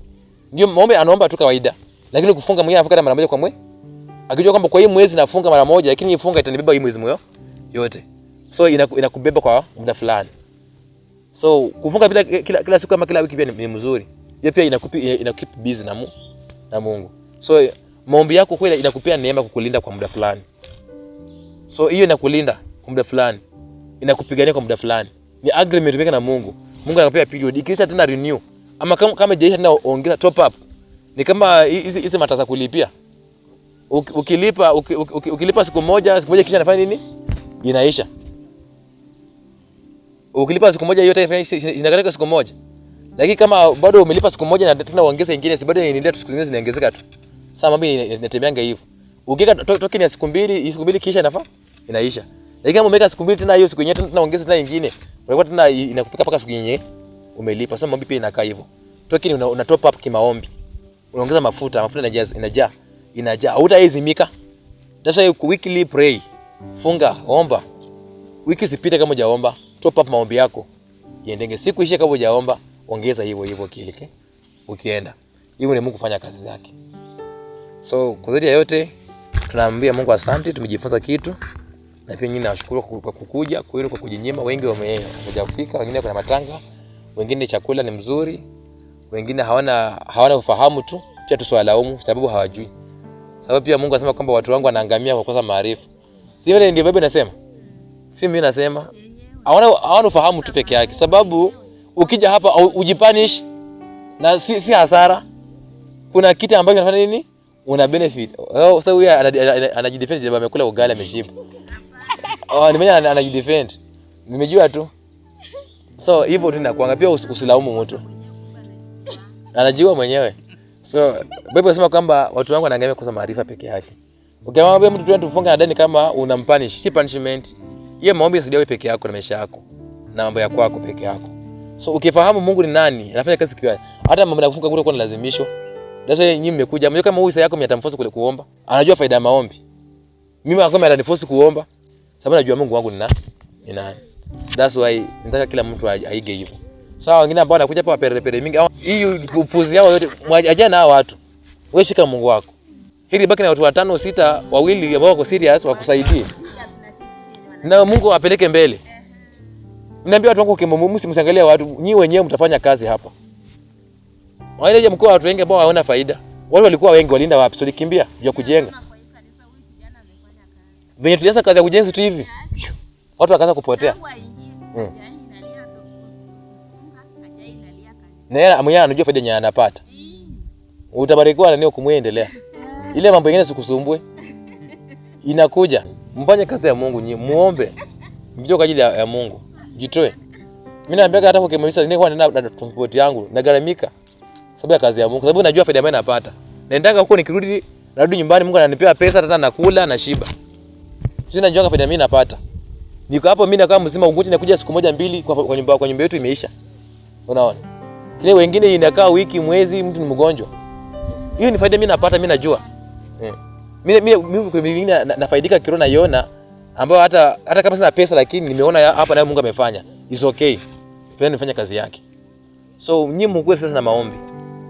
Ndio maombi anaomba tu kawaida. Lakini kufunga mwingine anafunga mara moja kwa mwezi. Akijua kwamba kwa hii mwezi nafunga mara moja, lakini hii funga itanibeba hii mwezi moyo yote. So inakubeba kwa muda fulani. So kufunga bila kila siku ama kila wiki pia ni mzuri. Hiyo pia inakukeep busy na Mungu. So maombi yako kweli inakupea neema kukulinda kwa muda fulani. So hiyo inakulinda kwa muda fulani. Inakupigania kwa muda fulani. Ni agreement umeweka na Mungu. Mungu anakupea period. Ikiisha tena renew. Ama kama haijaisha tena ongeza top up. Ni kama hizi matasa kulipia. Ukilipa ukilipa siku moja kisha inafanya nini? Inaisha. Ukilipa siku moja yote inakatika siku moja. Lakini kama bado umelipa siku moja na tena uongeze nyingine, si bado inaendelea tu, siku zingine zinaongezeka tu. Sasa mambo inatembeanga hivyo. Ukiweka token ya siku mbili kisha inafaa inaisha. Lakini kama umeweka siku mbili tena hiyo siku nyingine tena ongeza tena nyingine, unakuwa tena inakupika mpaka siku nyingine umelipa. Sasa maombi pia inakaa hivyo. Token una top up kimaombi. Unaongeza mafuta inajaa. Inajaa. Hautaizimika. That's why weekly pray. Funga, omba. Wiki sipite kama hujaomba. Top up maombi yako. Iendenge siku ishe kama hujaomba, ongeza hivyo hivyo kile ukienda. Hivyo ni Mungu kufanya kazi zake. So kwa zaidi ya yote tunaambia Mungu asante, tumejifunza kitu. Na pia nyinyi nawashukuru kwa kukuja, kwa kujinyima. Wengi wamejafika, wengine kuna matanga, wengine chakula ni mzuri, wengine hawana ufahamu tu, pia tusiwalaumu sababu hawajui. Sababu pia Mungu anasema kwamba watu wangu wanaangamia kwa kukosa maarifa. Si yule ndio Biblia inasema? Si mimi nasema. Hawana ufahamu tu peke yake. Sababu ukija hapa ujipunish na si hasara. Kuna kitu ambacho unafanya nini? Una benefit. Sasa huyu anajidefend sababu amekula ugali ameshiba. Nimeona anajidefend. Nimejua tu. So hivyo tu nakuanga pia usilaumu mtu. Anajua mwenyewe. So Biblia inasema kwamba watu wangu wanaangamia kwa maarifa peke yake. Ukiamwambia mtu tu tufunga na deni kama unampunish, si punishment. Hiyo maombi inasaidia wewe peke yako na maisha yako na mambo ya kwako peke yako. So ukifahamu Mungu ni nani, anafanya kazi kiwa. Hata mambo ya kufunga kule kwa lazimisho. That's why nyinyi mmekuja. Mjue kama huyu saa yako mtamforce kule kuomba. Anajua faida ya maombi. Mimi akoma ataniforce kuomba sababu najua Mungu wangu ni nani. That's why nataka kila mtu aige hivyo. Sawa, wengine ambao wanakuja hapa perepere mingi, hii upuzi yao yote aje na watu. Wewe shika Mungu wako. Hili baki na watu 5 6 wawili ambao wako serious wakusaidie. Na Mungu apeleke mbele. Niambia watu wangu kimumu, msiangalie watu, nyinyi wenyewe mtafanya kazi hapa. Wale je mkoa watu wengi ambao hawana faida. Wale walikuwa wengi walienda wapi? So likimbia ya kujenga. Venye tulianza kazi ya kujenga tu hivi, watu wakaanza kupotea. Na yeye mwenyewe anajua faida yenye anapata. Utabarikiwa na nini kumuendelea. Ile mambo mengine sikusumbue. Inakuja. Mfanye kazi ya Mungu nyinyi, muombe. Mjue kwa ajili ya Mungu. Jitoe. Mimi naambia hata kwa kimwisa nilikuwa nenda na transport yangu, nagaramika sababu ya kazi ya Mungu, sababu najua faida ambayo napata. Naendanga huko nikirudi, narudi nyumbani Mungu ananipea pesa hata nakula na shiba. Sisi najua faida mimi napata. Niko hapo mimi nakaa mzima unguti nakuja siku moja mbili kwa nyumba yetu imeisha. Unaona? Kile wengine inakaa wiki, mwezi, mtu ni mgonjwa. Hiyo ni faida mimi napata, mimi najua. Mimi kwa mimi nafaidika kiroho naiona ambayo hata kama sina pesa lakini nimeona hapa nayo Mungu amefanya. It's okay. Pia nifanye kazi yake. So nyinyi mkue sasa na maombi.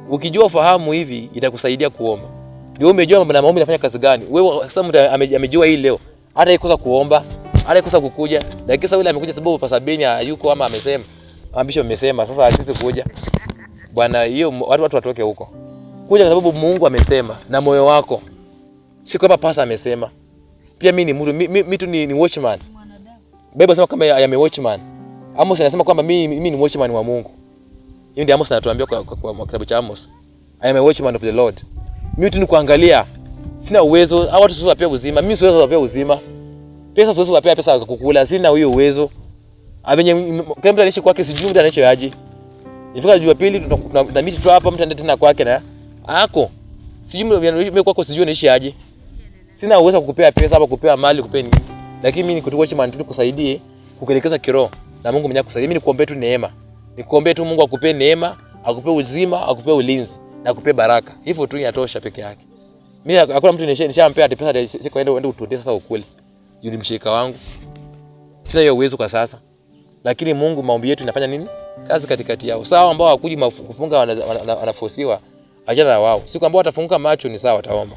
Ukijua fahamu hivi itakusaidia kuomba. Ndio umejua mambo na maombi yanafanya kazi gani. Wewe sasa mtu amejua hii leo. Hata ikosa kuomba, hata ikosa kukuja. Lakini sasa yule amekuja sababu Pastor Beni hayuko ama amesema. Ambisho amesema sasa sisi kuja. Bwana hiyo watu watoke huko. Kuja kwa sababu Mungu amesema na moyo wako. Si kwamba pastor amesema. Pia mimi ni mtu, mimi tu ni watchman. Biblia inasema kama I am a watchman. Amos anasema kwamba mimi ni watchman wa Mungu. Hiyo ndio Amos anatuambia kwa kitabu cha Amos. I am a watchman of the Lord. Mimi tu ni kuangalia. Sina uwezo, hao watu siwezi kuwapea uzima. Mimi siwezi kuwapea uzima. Pesa siwezi kuwapea pesa kukula, sina huyo uwezo. Abenye kila mtu anaishi kwake, sijui mtu anaishi aje. Ifika Jumapili tuna meet tu hapa, mtu anaenda tena kwake na ako. Sijui mimi kwako sijui anaishi aje. Sina uwezo kukupea pesa hapa, kukupea mali, kukupea nini. Lakini mimi niko tu watchman tu nikusaidie kukuelekeza kiroho na Mungu mwenyewe akusaidie. Mimi nikuombee tu neema. Nikuombee tu Mungu akupe neema, akupe uzima, akupe ulinzi na akupe baraka. Hivyo tu inatosha peke yake. Mimi hakuna mtu nishampea ati pesa siku ende uende utuote sasa ukule. Yule mshirika wangu. Sina hiyo uwezo kwa sasa. Lakini Mungu, maombi yetu inafanya nini? Kazi katikati yao. Sawa, ambao hawakuji kufunga wanafosiwa, achana na wao. Siku ambao watafunguka macho ni sawa, wataomba.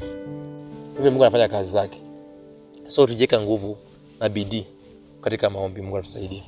Hivyo Mungu anafanya kazi zake. So tujiweka nguvu na bidii katika maombi, Mungu anatusaidia.